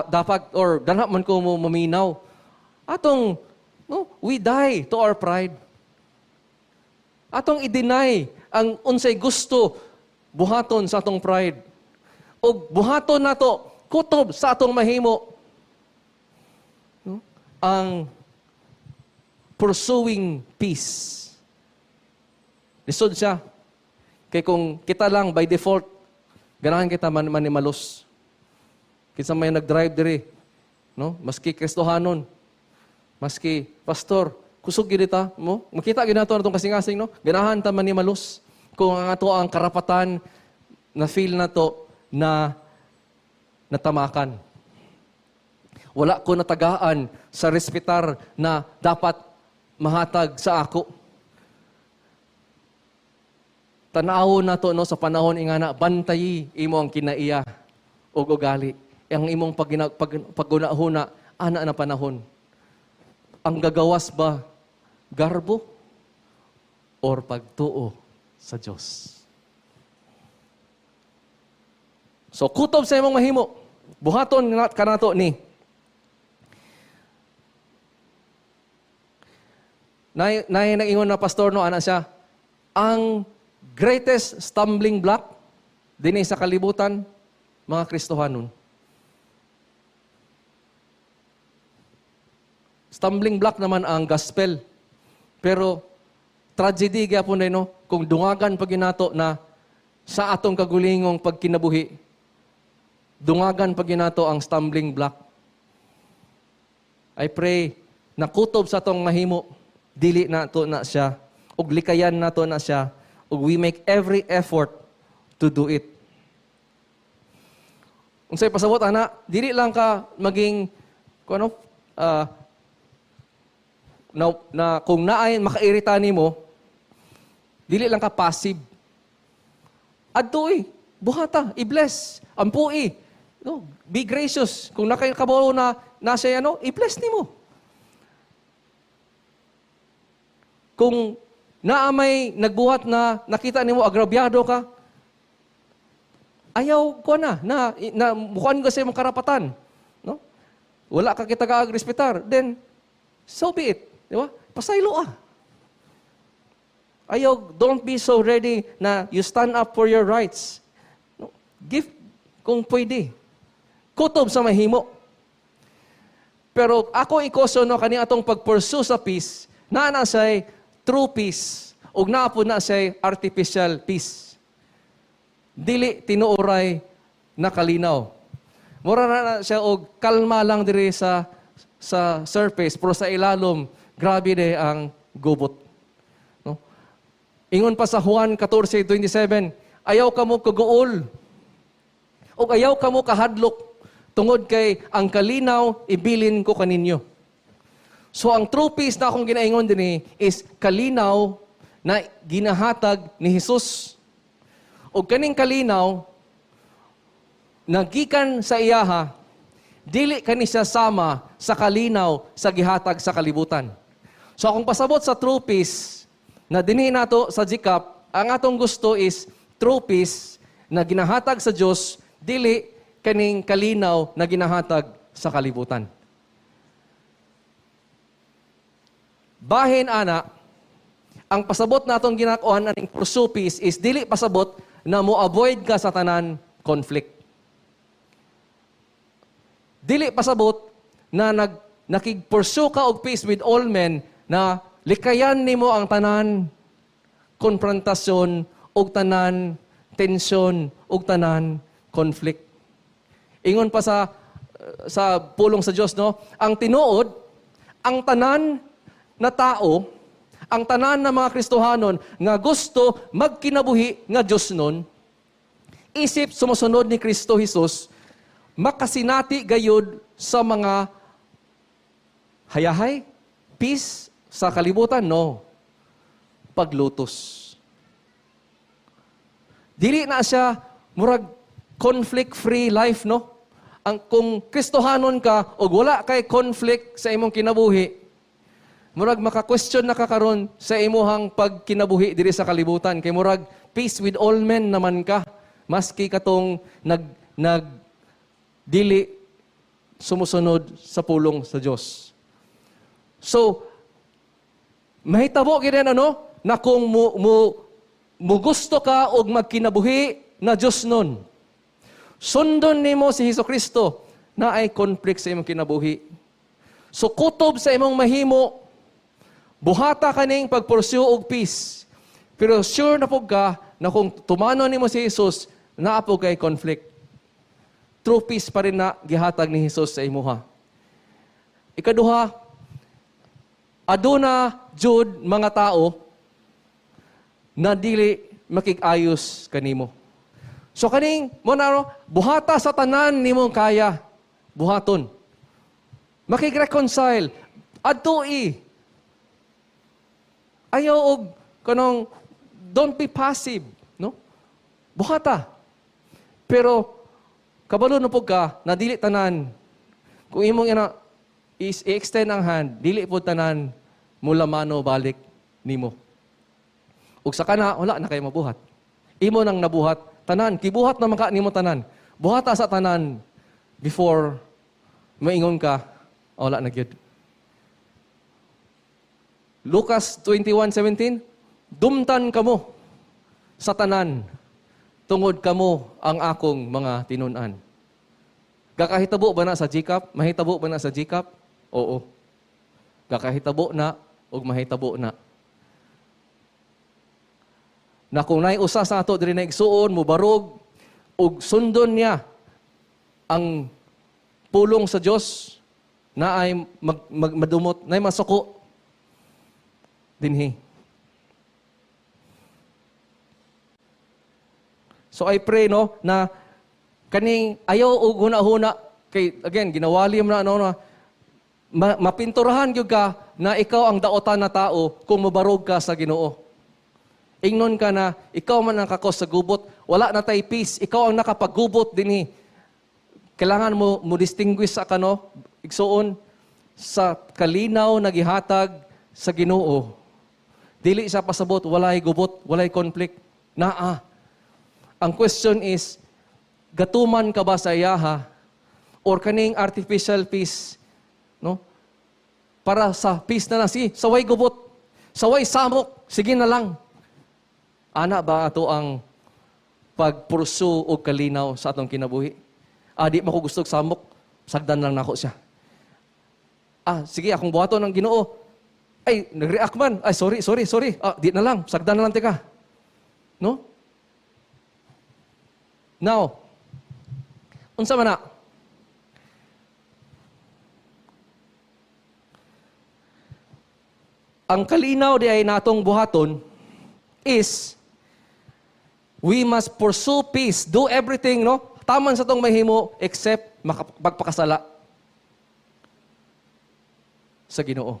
dapat or danha man ko mo maminaw? Atong, no, we die to our pride. Atong i-deny ang unsay gusto buhaton sa atong pride. O buhaton nato kutob sa atong mahimo, no? Ang pursuing peace. Lisod siya. Kay kung kita lang by default, ganahan kita man manimalos. Kinsa may nag-drive diri, no? Maski Kristohanon, maski pastor, kusog gyud ta mo. Makita gyud nato atong kasing-kasing, no? Ganahan ta manimalos. Kung ang ato ang karapatan na feel nato na natamakan. Wala ko natagaan sa respetar na dapat mahatag sa ako. Tanawon nato, no, sa panahon ingana, bantayi imo ang kinaiya ug ugali. Ang imong paggunahuna ana na panahon. Ang gagawas ba garbo or pagtuo sa Dios? So kutob sa imong mahimo, buhaton kanato ni. Nay nay nag-ingon na pastor, no, ana siya, ang greatest stumbling block dinhi sa kalibutan, mga Kristohanon. Stumbling block naman ang gospel. Pero tragedy gyapon din, no, kung dungagan pag ginato na sa atong kagulingong pagkinabuhi, dungagan pag ginato ang stumbling block. I pray na kutob sa atong mahimo, dili nato na siya, ug likayan nato na siya, ug we make every effort to do it. Unsay pasabot ana, dili lang ka maging kung ano, na kung naay makairita nimo, dili lang ka passive. Adto buhata, i-bless, ampui. No, be gracious. Kung nakakabawo na nasa ano, i-bless nimo. Kung naa may nagbuhat na nakita nimo agrabyado ka, ayaw ko na na, na mukuan ka sa imong karapatan, no? Wala ka kita kaagrespetar, then so be it, di ba? Pasaylo ah. Ayaw, don't be so ready na you stand up for your rights. No? Give kung pwede. Kutob sa mahimo. Pero ako ikoso, no, kani atong pag-pursue sa peace, naa na say true peace ug naa po na say artificial peace. Dili tinuoray na kalinaw. Mura na siya og kalma lang diri sa surface, pero sa ilalom grabe de ang gubot. No? Ingon pa sa Juan 14:27, "Ayaw kamo kaguol ug ayaw kamo kahadlok tungod kay ang kalinaw ibilin ko kaninyo." So ang true peace na akong ginaingon dinhi is kalinaw na ginahatag ni Jesus. O kaning kalinaw nagikan sa iyaha, dili kani siya sama sa kalinaw sa gihatag sa kalibutan. So akong pasabot sa true peace na dinhi nato sa GCAP, ang atong gusto is true peace na ginahatag sa Dios, dili kaning kalinaw na ginahatag sa kalibutan. Bahin ana, ang pasabot natong ginakuan aning pursue peace is dili pasabot na mo avoid ka sa tanan conflict. Dili pasabot na nakig-pursue ka og peace with all men na likayan nimo ang tanan konfrontasyon og tanan tensyon og tanan conflict. Ingon pa sa pulong sa Dios, no, ang tinuod, ang tanan na tao, ang tanan na mga Kristohanon nga gusto magkinabuhi nga Dios nun, isip sumusunod ni Kristo Jesus, makasinati gayud sa mga hayahay, peace sa kalibutan, no. Paglutos. Dili na siya murag conflict-free life, no? Ang kung Kristohanon ka og wala kay conflict sa imong kinabuhi, murag maka-question na ka karon sa imuhang pagkinabuhi diri sa kalibutan kay murag peace with all men naman ka, maski katong nag dili sumusunod sa pulong sa Dios. So mahitabo gid ano na kung mo gusto ka og magkinabuhi na Dios nun, sundon nimo si Hesukristo na ay conflict sa imong kinabuhi. So kutob sa imong mahimo, buhata kaning pag-pursue og peace. Pero sure na pug ka na kung tumanon nimo si Jesus, naa po kay conflict. True peace pa rin na gihatag ni Jesus sa imuha. Ikaduha, aduna jud mga tao na dili makig-ayos kanimo. So kaning mo na no, buhata sa tanan nimong kaya buhaton. Makig-reconcile adtoi. Ayaw og kanong don't be passive, no? Buhata. Pero kabalo na pud ka na dili tanan. Kung imong ina is i-extend ang hand, dili pud tanan mula mano balik nimo. Ug sa kana wala na kay mabuhat. Imo nang nabuhat tanan, kibuhat na man ka nimo tanan. Buhata sa tanan before maingon ka, wala na gyud. Lucas 21:17, dumtan kamo sa tanan, tungod kamo ang akong mga tinun-an. Gakahitabo ba na sa GCAP? Mahitabo ba na sa GCAP? Oo. Gakahitabo na ug mahitabo na. Na kung naay usa sa ato diri na igsuon, mubarog ug sundon niya ang pulong sa Dios, na ay madumot, na ay masuko dinhi. So I pray, no, na kaning ayaw og huna-huna kay again ginawali mo na ano na mapinturahan gyud ka na ikaw ang daotan na tao kung mobarog ka sa Ginoo. Ingnon ka na ikaw man ang kakos sa gubot, wala na tay peace, ikaw ang nakapagubot dinhi. Kailangan mo mo distinguish sa kano igsuon sa kalinaw na gihatag sa Ginoo. Dili siya pasabot walay gubot, walay conflict. Naa. Ang question is, gatuman ka ba sa iyaha or kaning artificial peace, no? Para sa peace na lang, sige, saway gubot, saway samok, sige na lang. Ana ba ato ang pagpursu og kalinaw sa atong kinabuhi? Ah, di mo ko gusto og samok, sagdan lang nako siya. Ah, sige, akong buhaton ng Ginoo. Ay, nag-react man. Ay, sorry, sorry, sorry. Ah, di na lang, sagdan na lang tika. No? Now, unsa man na? Ang kalinaw di ay natong buhaton is we must pursue peace. Do everything, no? Taman sa tong mahimo except magpakasala sa Ginoo.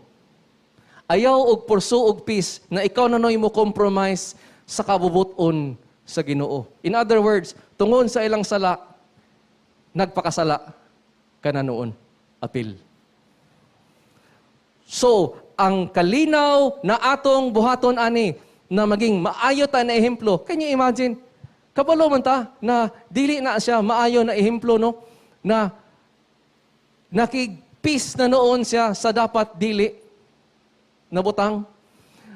Ayaw og pursue og peace na ikaw na noy mo compromise sa kabubuton sa Ginoo. In other words, tungod sa ilang sala, nagpakasala ka na noon. Apil. So, ang kalinaw na atong buhaton ani na maging maayo ta na ehemplo. Can you imagine? Kabalo man ta na dili na siya maayo na ehemplo, no, na nakig-peace na noon siya sa dapat dili nabutang.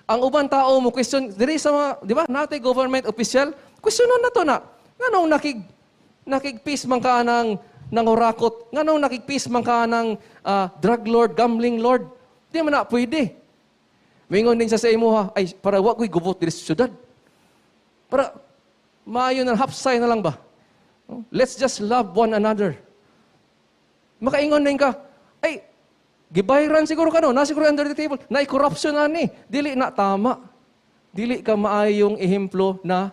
Ang uban tao mo question diri sa mga, di ba, natay government official, questionon na to na. Nganong nakig-peace man ka ng nangurakot? Nganong nakig-peace man ka ng drug lord, gambling lord? Di man na pwede. Mingon din siya sa imuha, "Ay, para wa ko'y gubot diri sa syudad. Para maayo na, hapsay na lang ba? Let's just love one another." Makaingon din ka, "Ay, gibayran siguro ka no, na siguro under the table, na corruption na ni." Dili na tama. Dili ka maayong ehemplo na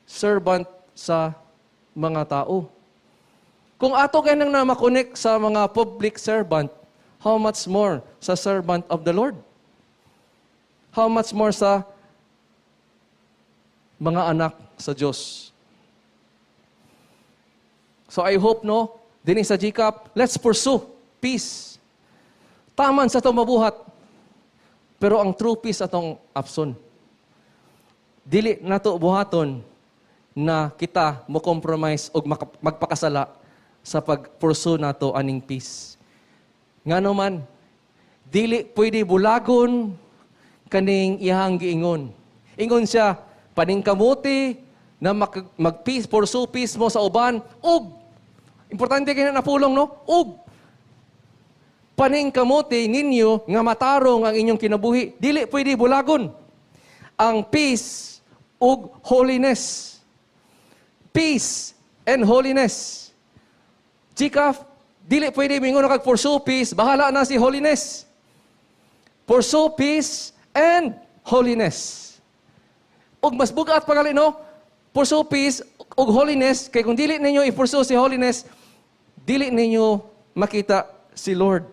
servant sa mga tao. Kung ato kay nang na makonek sa mga public servant, how much more sa servant of the Lord? How much more sa mga anak sa Diyos? So I hope, no, dinhi sa GCAP, let's pursue peace. Taman sa itong mabuhat. Pero ang true peace atong apson. Dili nato buhaton na kita mo compromise o magpakasala sa pag-pursue nato aning peace. Ngano man, dili pwede bulagon kaning iyang giingon. Ingon siya, paningkamuti na mag-peace, pursue peace mo sa uban, ug, importante kay na napulong, no? Ug, paningkamuti ninyo nga matarong ang inyong kinabuhi. Dili pwede bulagon ang peace ug holiness. Peace and holiness. Chika, dili pwede mingon kag pursue peace, bahala na si holiness. Pursue peace and holiness. Ug mas bugat pa gali, no? Pursue peace ug holiness, kay kung dili ninyo i-pursue si holiness, dili ninyo makita si Lord.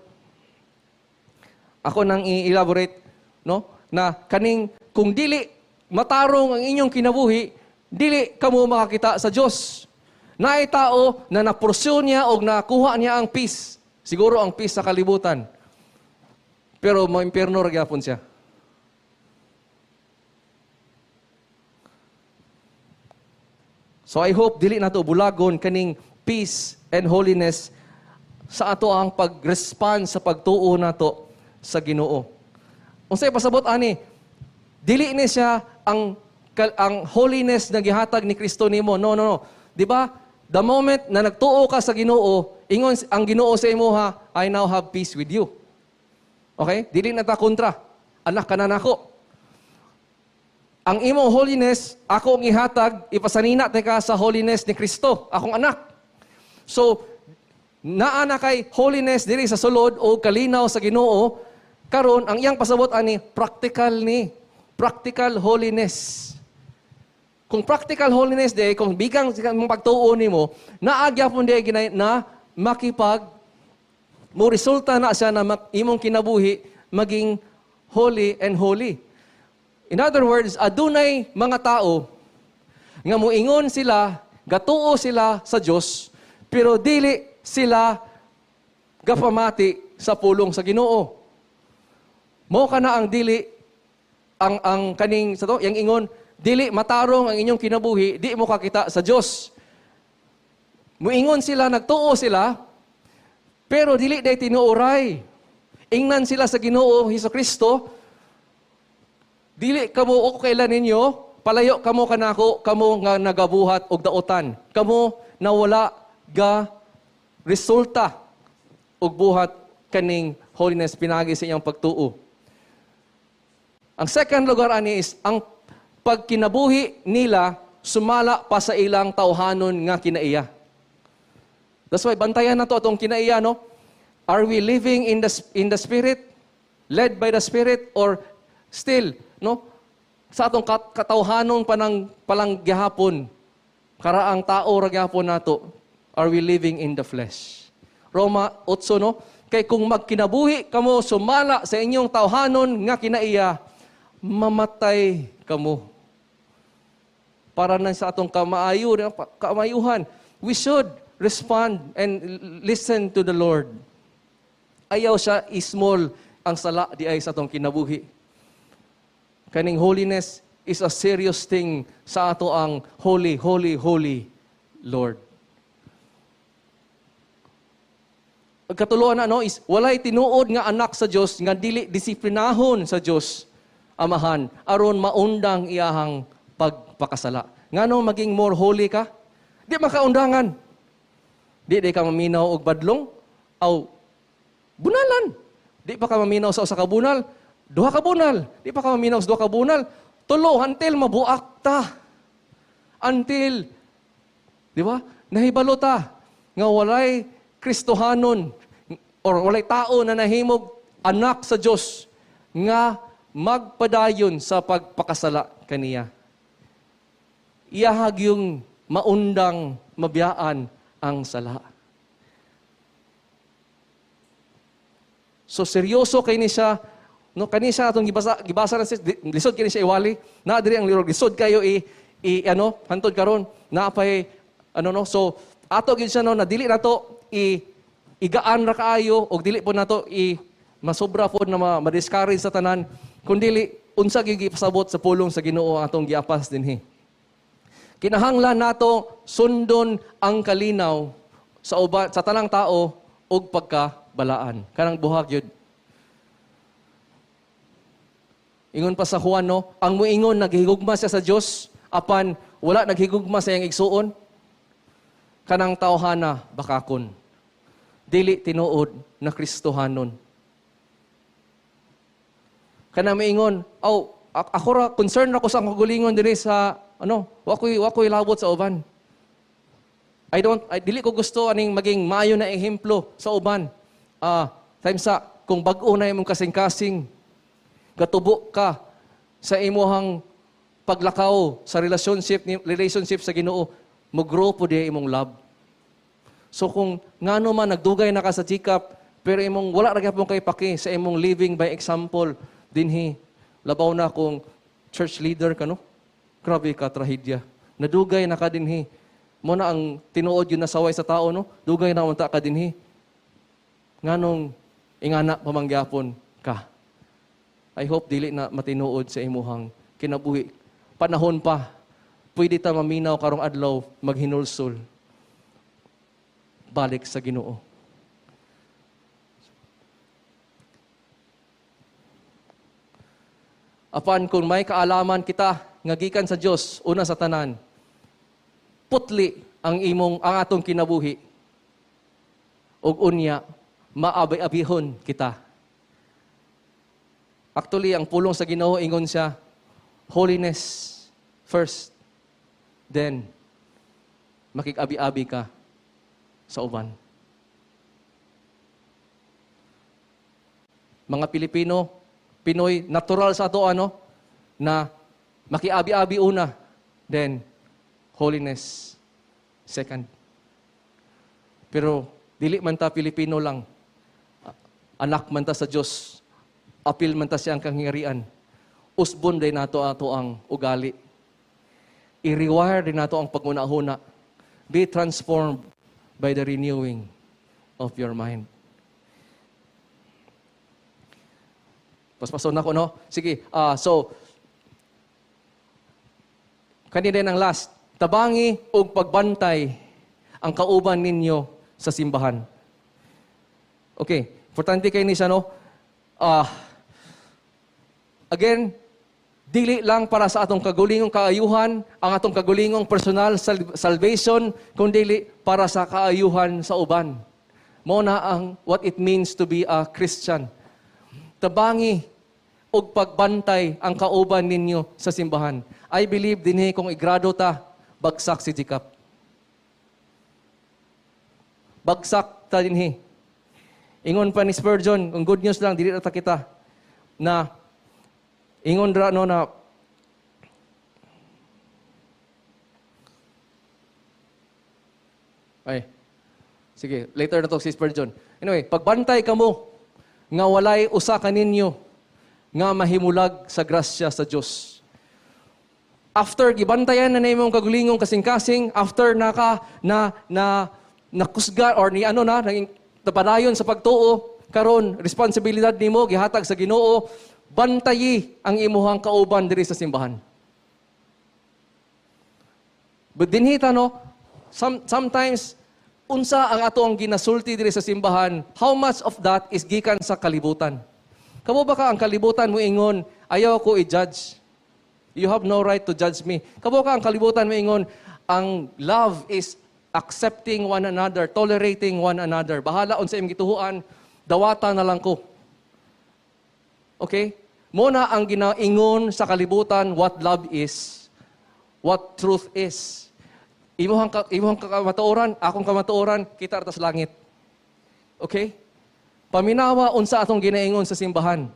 Ako nang i-elaborate, no? Na kaning kung dili matarong ang inyong kinabuhi, dili kamo makakita sa Dios. Naay tao na na-pursue niya o nakuha niya ang peace. Siguro ang peace sa kalibutan. Pero mo-impyerno ra gyapon siya. So I hope dili nato bulagon kaning peace and holiness sa ato ang pag-respond sa pagtuo nato sa Ginoo. Unsay pasabot ani? Dili ni siya ang holiness na gihatag ni Kristo nimo. No, no, no. Di ba? The moment na nagtuo ka sa Ginoo, ingon ang Ginoo sa imo ha, "I now have peace with you." Okay? Dili na ta kontra. Anak ka na nako. Ang imong holiness, ako ang ihatag, ipasanina te ka sa holiness ni Kristo, akong anak. So, naa na kay holiness diri sa sulod o kalinaw sa Ginoo, karon ang iyang pasabot ani practical ni, practical holiness. Kung practical holiness de, kung bigang mong pagtuo nimo, naa gyapon de ginay na makipag mo resulta na siya na imong kinabuhi maging holy and holy. In other words, adunay mga tao nga moingon sila, gatuo sila sa Dios, pero dili sila gapamati sa pulong sa Ginoo. Mo kana ang dili ang kaning sa to, yang ingon, dili matarong ang inyong kinabuhi, di mo kakita sa Dios. Moingon sila, nagtuo sila, pero dili day tinuoray. Ingnan sila sa Ginoo Hesukristo, "Dili kamo o kailan ninyo, palayo kamo kanako, kamo nga nagabuhat og daotan. Kamo na wala ga resulta og buhat kaning holiness pinagi sa iyang pagtuo." Ang second lugar ani is ang pagkinabuhi nila sumala pa sa ilang tawhanon nga kinaiya. That's why bantayan na to atong kinaiya, no? Are we living in the Spirit, led by the Spirit, or still, no? Sa atong katawhanon panang palang gihapon, karaang tao ra gihapon nato, are we living in the flesh? Roma 8, no? Kay kung magkinabuhi kamo sumala sa inyong tawhanon nga kinaiya, mamatay kamo. Para na sa atong kamaayuhan, we should respond and listen to the Lord. Ayaw siya i-small ang sala di ay sa atong kinabuhi. Kaning holiness is a serious thing sa ato ang holy, holy, holy Lord. Katuluan na no is walay tinuod nga anak sa Dios nga dili disiplinahon sa Dios Amahan aron maundang iyahang pagpakasala. Ngano maging more holy ka? Di makaundangan. Di di ka maminaw og badlong aw bunalan. Di pa ka maminaw sa usa ka bunal, duha ka bunal. Di pa ka maminaw sa duha ka bunal, tulo until mabuak ta. Until, di ba? Nahibalo ta nga walay Kristohanon or walay tao na nahimog anak sa Dios nga magpadayon sa pagpakasala kaniya. Iyahag yung maundang mabiyaan ang sala. So seryoso kay ni siya, no, kani siya atong gibasa na siya, lisod kini siya iwali. Na diri ang lirog, lisod kayo i ano, hantod karon, naapay ano no. So ato gyud siya no na dili nato i igaan ra kaayo og dili po nato i masobra po na ma-discourage sa tanan, kundi unsa gyud gipasabot sa pulong sa Ginoo atong giapas dinhi. Kinahanglan nato sundon ang kalinaw sa uban, sa tanang tao og pagkabalaan. Kanang buhag yun. Ingon pa sa Juan, no, ang muingon naghigugma siya sa Dios apan wala naghigugma sa iyang igsuon, kanang tawhana bakakon. Dili tinuod na Kristohanon. Kanang miingon, aw, ako ra concerned ako sa akong kaugalingon diri sa ano, wa ko'y labot sa uban. I dili ko gusto aning maging maayo na ehemplo sa uban. Time sa kung bag-o na imong kasing-kasing, gatubo ka sa imuhang paglakaw sa relationship sa Ginoo, mo-grow po di imong love. So kung ngano man nagdugay na ka sa GCAP, pero imong wala ra gyapon kay paki sa imong living by example dinhi, labaw na kung church leader ka, no? Grabe ka trahedya. Nadugay na ka dinhi. Mo na ang tinuod yun nasaway sa tao, no? Dugay na unta ka dinhi. Nganong ingana pamangyapon ka. I hope dili na matinuod sa imuhang kinabuhi. Panahon pa, pwede ta maminaw karong adlaw maghinulsol. Balik sa Ginoo. Apan kung may kaalaman kita nga gikan sa Dios una sa tanan, putli ang imong ang atong kinabuhi. Ug unya maabay-abihon kita. Actually, ang pulong sa Ginoo ingon siya, holiness first, then makig-abi-abi ka sa uban. Mga Pilipino, Pinoy, natural sa ato ano, na makiabi-abi una, then holiness second. Pero dili man ta Pilipino lang, anak man ta sa Dios, apil man ta siyang kanghirian. Usbon din nato ato ang ugali. I-rewire din nato ang pagunahuna. Be transformed by the renewing of your mind. Paspason ako, no? Sige, so, kanina ang last, tabangi og pagbantay ang kauban ninyo sa simbahan. Okay, importante kay ni siya, no? Again, dili lang para sa atong kagulingong kaayuhan, ang atong kagulingong personal salvation, kundi para sa kaayuhan sa uban. Mo na ang what it means to be a Christian. Tabangi og pagbantay ang kauban ninyo sa simbahan. I believe dinhi kung igrado ta, bagsak si GCAP. Bagsak ta dinhi. Ingon pa ni Spurgeon, kung good news lang, dili na ta kita, na ingon ra no na ay, sige, later na to si Spurgeon. Anyway, pagbantay kamo nga walay usa kaninyo nga mahimulag sa grasya sa Dios. After gibantayan na imong kagulingong kasing-kasing, after naka na na nakusga or ni ano na naging padayon sa pagtuo, Karon responsibilidad nimo gihatag sa Ginoo, bantayi ang imuhang kauban diri sa simbahan. But dinhi ta, no, sometimes unsa ang ato ang ginasulti diri sa simbahan, how much of that is gikan sa kalibutan? Kamo ba ka ang kalibutan mo ingon, "Ayaw ko i-judge. You have no right to judge me"? Kamo ka ang kalibutan mo ingon, ang love is accepting one another, tolerating one another. Bahala unsa imong gituhuan, dawata na lang ko. Okay? Mo na ang ginaingon sa kalibutan what love is, what truth is. Imuhang kamatuoran, akong kamatuoran, kita ra sa langit. Okay? Paminawa unsa atong ginaingon sa simbahan.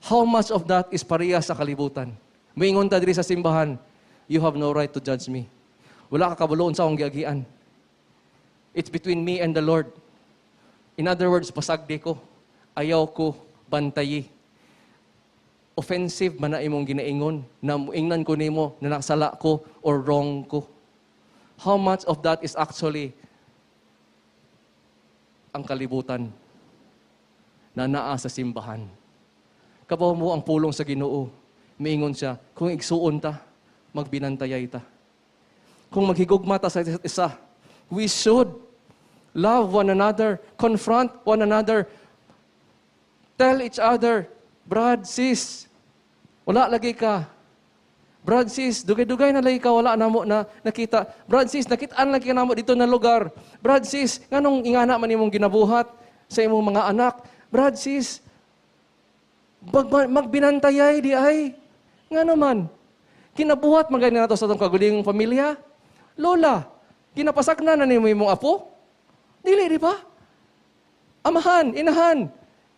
How much of that is pareha sa kalibutan? Moingon ta diri sa simbahan, "You have no right to judge me. Wala ka kabalo unsa akong giagian. It's between me and the Lord." In other words, pasagdi ko. Ayaw ko bantayi. Offensive man na imong ginaingon na muingnan ko nimo na nakasala ko or wrong ko. How much of that is actually ang kalibutan na naa sa simbahan? Kabaw mo ang pulong sa Ginoo. Miingon siya, kung igsuon ta, magbinantayay ta. Kung maghigugma ta sa isa't isa, we should love one another, confront one another, tell each other, "Brad, sis, wala lagi ka. Brad, sis, dugay-dugay na lagi ka, wala na mo na nakita. Brad, sis, nakitaan lagi ka namo dito na lugar. Brad, sis, nganong ingana man imong ginabuhat sa imong mga anak? Brad, sis, magbinantayay diay." Nga naman, kinabuhat man gani nato sa atong kagulingong pamilya. Lola, ginapasagna na nimo imong apo? Dili, di ba? Amahan, inahan,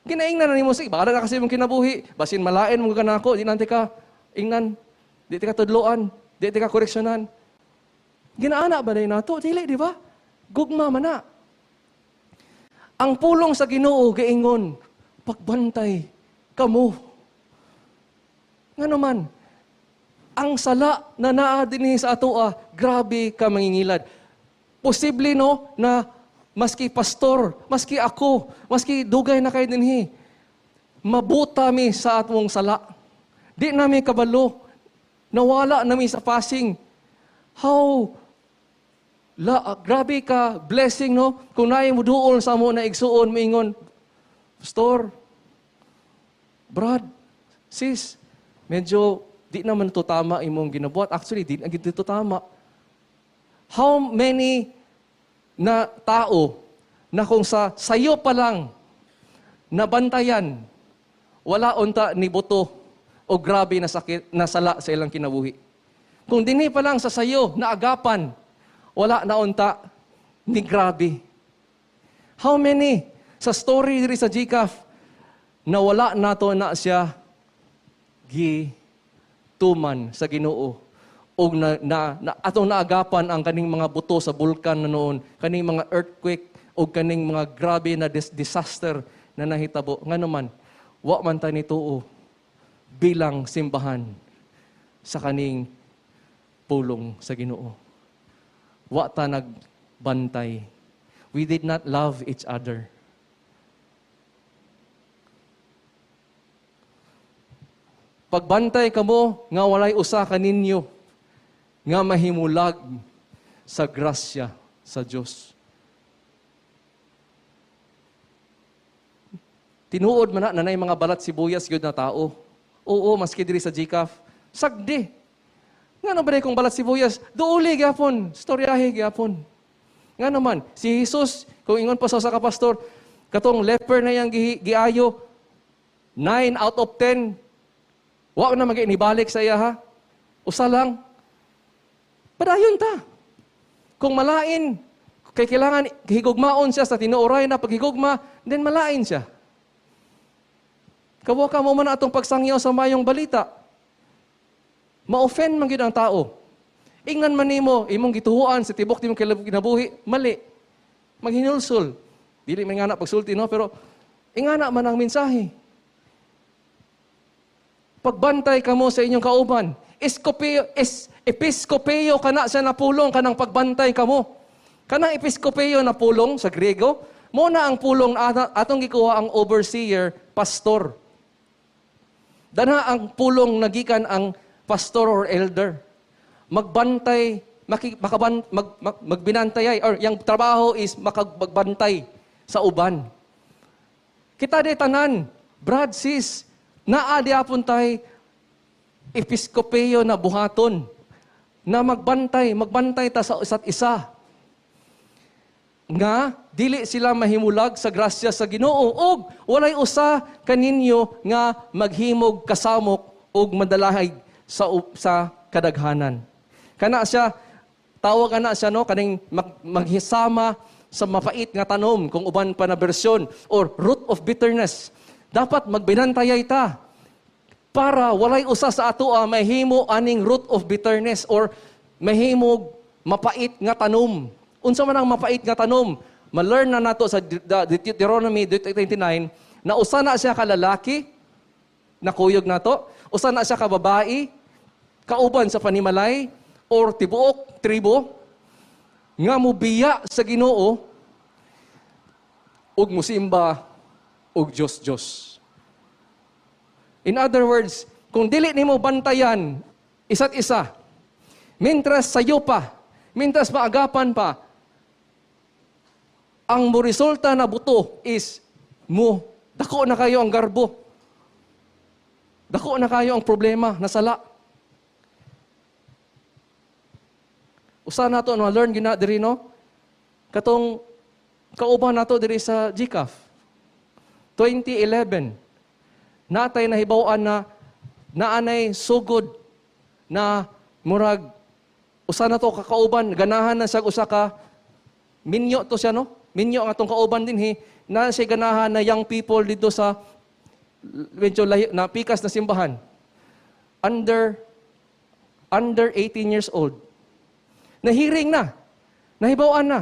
ginaingnan na nimo si, bahala na kasi imong kinabuhi, basin malain mo ka nako, di nante ka ingnan, di ka tudloan, di ka koreksyonan. Ginaana ba na nato? Dili, di ba? Gugma man na. Ang pulong sa Ginoo giingon, pagbantay kamo. Nga naman, ang sala na naa dinhi sa atoa, grabe ka mangingilad. Posible, no, na maski pastor, maski ako, maski dugay na kay dinhi, mabuta mi sa atong sala. Di nami kabalo, nawala nami sa passing. How la, grabe ka blessing, no, kung naay muduol sa amo na igsuon, moingon, "Pastor, Brad, sis, medyo di naman to tama imong ginabuhat. Actually, di na gid to tama." How many na tao na kung sa sayo pa lang nabantayan, wala unta ni buto o grabe na sakit na sala sa ilang kinabuhi? Kung dinhi pa lang sa sayo naagapan, wala na unta ni grabe. How many sa story diri sa GCAF na wala nato na siya gi tuman sa Ginoo og na atong naagapan ang kaning mga buto sa bulkan na noon, kaning mga earthquake o kaning mga grabe na disaster na nahitabo? Ngano man, wa man ta nituo bilang simbahan sa kaning pulong sa Ginoo. Wa ta nagbantay. We did not love each other. Pagbantay kamo nga walay usa kaninyo nga mahimulag sa grasya sa Dios. Tinuod man na nanay mga balat sibuyas gyud na tao. Oo, maski diri sa GCAF. Sagdi. Nga ba kung balat sibuyas? Duuli gyapon, storyahe gyapon. Nga naman, si Jesus, kung ingon pa sa ka pastor, katong leper na yang giayo, 9 out of 10, wa na mag-inibalik sa iya ha. Usa lang. Padayon ta. Kung malain, kay kailangan higugmaon siya sa tinuoray na paghigugma, then malain siya. Kawa ka mo man atong pagsangyaw sa mayong balita. Ma-offend man gyud ang tao. Ingnan man nimo, imong gituhuan sa tibok nimong kinabuhi, mali. Maghinulsol. Dili man nga na pagsulti, no, pero ingana man ang mensahe. Pagbantay kamo sa inyong kauban. Eskopeo, episkopeo kana sa napulong kanang pagbantay kamo. Kanang episkopeo na pulong sa Grego, Mo na ang pulong atong gikuha ang overseer, pastor. Dana ang pulong nagikan ang pastor or elder. Magbantay, maki, makaban, mag, mag, magbinantay or yang trabaho is makagbantay sa uban. Kita di tanan, brad, sis, naa diapon tay episkopeo na buhaton na magbantay, magbantay ta sa isa't isa. Nga dili sila mahimulag sa grasya sa Ginoo ug walay usa kaninyo nga maghimog kasamok ug madalahay sa kadaghanan. Kana siya tawag ana siya, no, kaning maghisama sa mapait nga tanom kung uban pa na bersyon or root of bitterness. Dapat magbinantayay ta para walay usa sa atoa mahimo aning root of bitterness or mahimog mapait nga tanom. Unsa man ang mapait nga tanom? Ma-learn na nato sa Deuteronomy 29 na usa na siya ka lalaki na kuyog nato, usa na siya ka babae, kauban sa panimalay or tibuok tribo nga mubiya sa Ginoo ug musimba og Dios-Dios. In other words, kung dili nimo bantayan isa't isa, mintras sayo pa, mintras maagapan pa, ang mo resulta na buto is mo dako na kayo ang garbo. Dako na kayo ang problema na sala. Usa nato na learn gina diri, no? Katong kauban nato diri sa GCAF. 2011 natay nahibaw-an na naanay sugod na murag usa na to kakauban, ganahan na siya usa ka minyo to siya, no? Minyo ang atong kauban dinhi na siya ganahan na young people dito sa medyo lahi, na pikas na simbahan, under 18 years old. Nahiring na, nahibaw-an na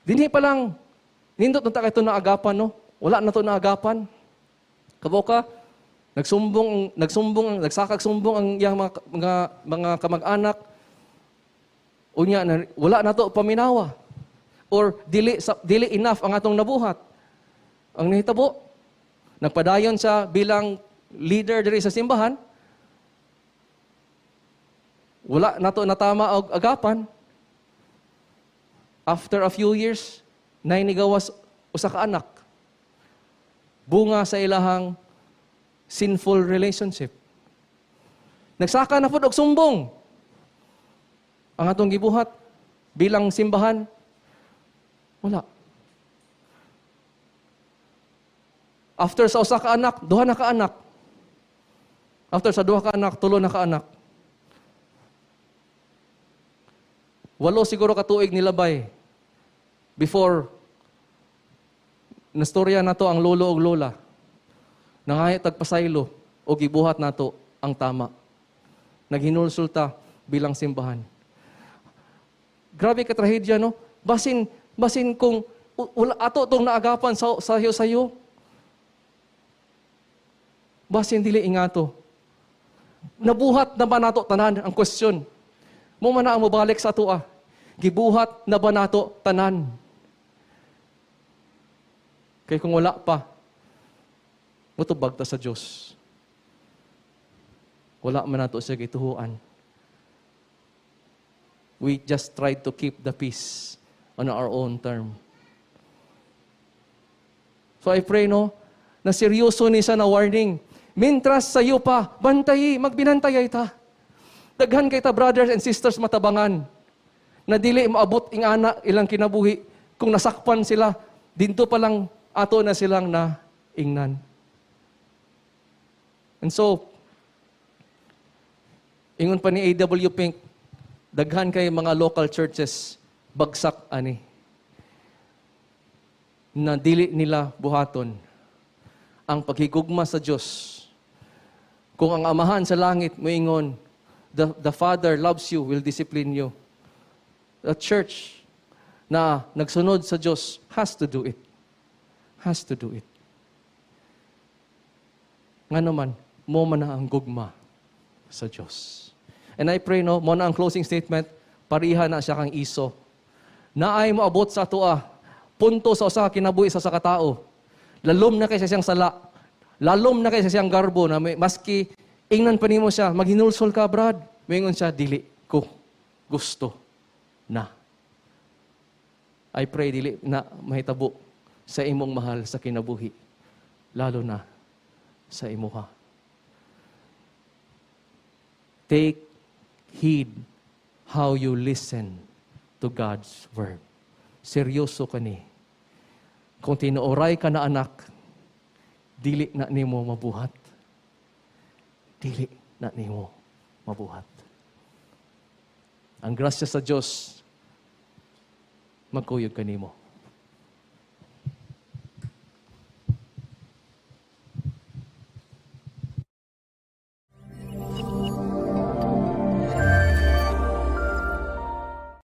dinhi pa lang. Nindot na ta kay to naagapan, no? Wala na to naagapan. Kabaw ka nagsumbong, nagsumbong, nagsakag sumbong ang iyang mga kamag-anak. Unya na, wala na to paminawa or dili enough ang atong nabuhat. Ang nahitabo, nagpadayon siya bilang leader diri sa simbahan. Wala nato natama og agapan. After a few years, nay nigawas usa ka anak. Bunga sa ilahang sinful relationship. Nagsaka na pud og sumbong. Ang atong gibuhat bilang simbahan, wala. After sa usa ka anak, duha na ka anak. After sa duha ka anak, tulo na ka anak. 8 siguro ka tuig nilabay before nastorya nato ang lolo og lola. Nangayat tagpasaylo o gibuhat nato ang tama. Naghinulsulta bilang simbahan. Grabe ka trahedya, no? Basin kung wala ato tong naagapan sa sayo-sayo. Basin dili ingato. Nabuhat na ba nato tanan ang question? Mo man na ang mobalik sa atoa. Gibuhat na ba nato tanan? Kay kung wala pa, mutubag ta sa Dios. Wala man nato siya gituhuan. We just tried to keep the peace on our own term. So I pray, no, na seryoso ni siya na warning. Mintras sayo pa, bantayi, magbinantayay ta. Daghan kay ta brothers and sisters matabangan na dili maabot ing ana ilang kinabuhi. Kung nasakpan sila, dinto pa lang ato na silang na ingnan. And so, ingon pa ni A.W. Pink, daghan kay mga local churches bagsak ani na dili nila buhaton ang paghigugma sa Dios. Kung ang Amahan sa langit moingon, the Father loves you, will discipline you. The church na nagsunod sa Dios has to do it. Has to do it. Nga naman, mo man na ang gugma sa Dios. And I pray, no, mo na ang closing statement, pariha na siya kang Iso. Naay moabot sa atoa, punto sa usa ka kinabuhi sa usa ka tao. Lalom na kay sa siyang sala. Lalom na kay sa siyang garbo na may, maski ingnan pa nimo siya, "Maghinulsol ka, brad." Moingon siya, "Dili ko gusto na." I pray dili na mahitabo sa imong mahal sa kinabuhi, lalo na sa imuha. Take heed how you listen to God's word. Seryoso kani. Kung tinuoray ka na, anak, dili na nimo mabuhat. Dili na nimo mabuhat. Ang grasya sa Dios magkuyog kanimo.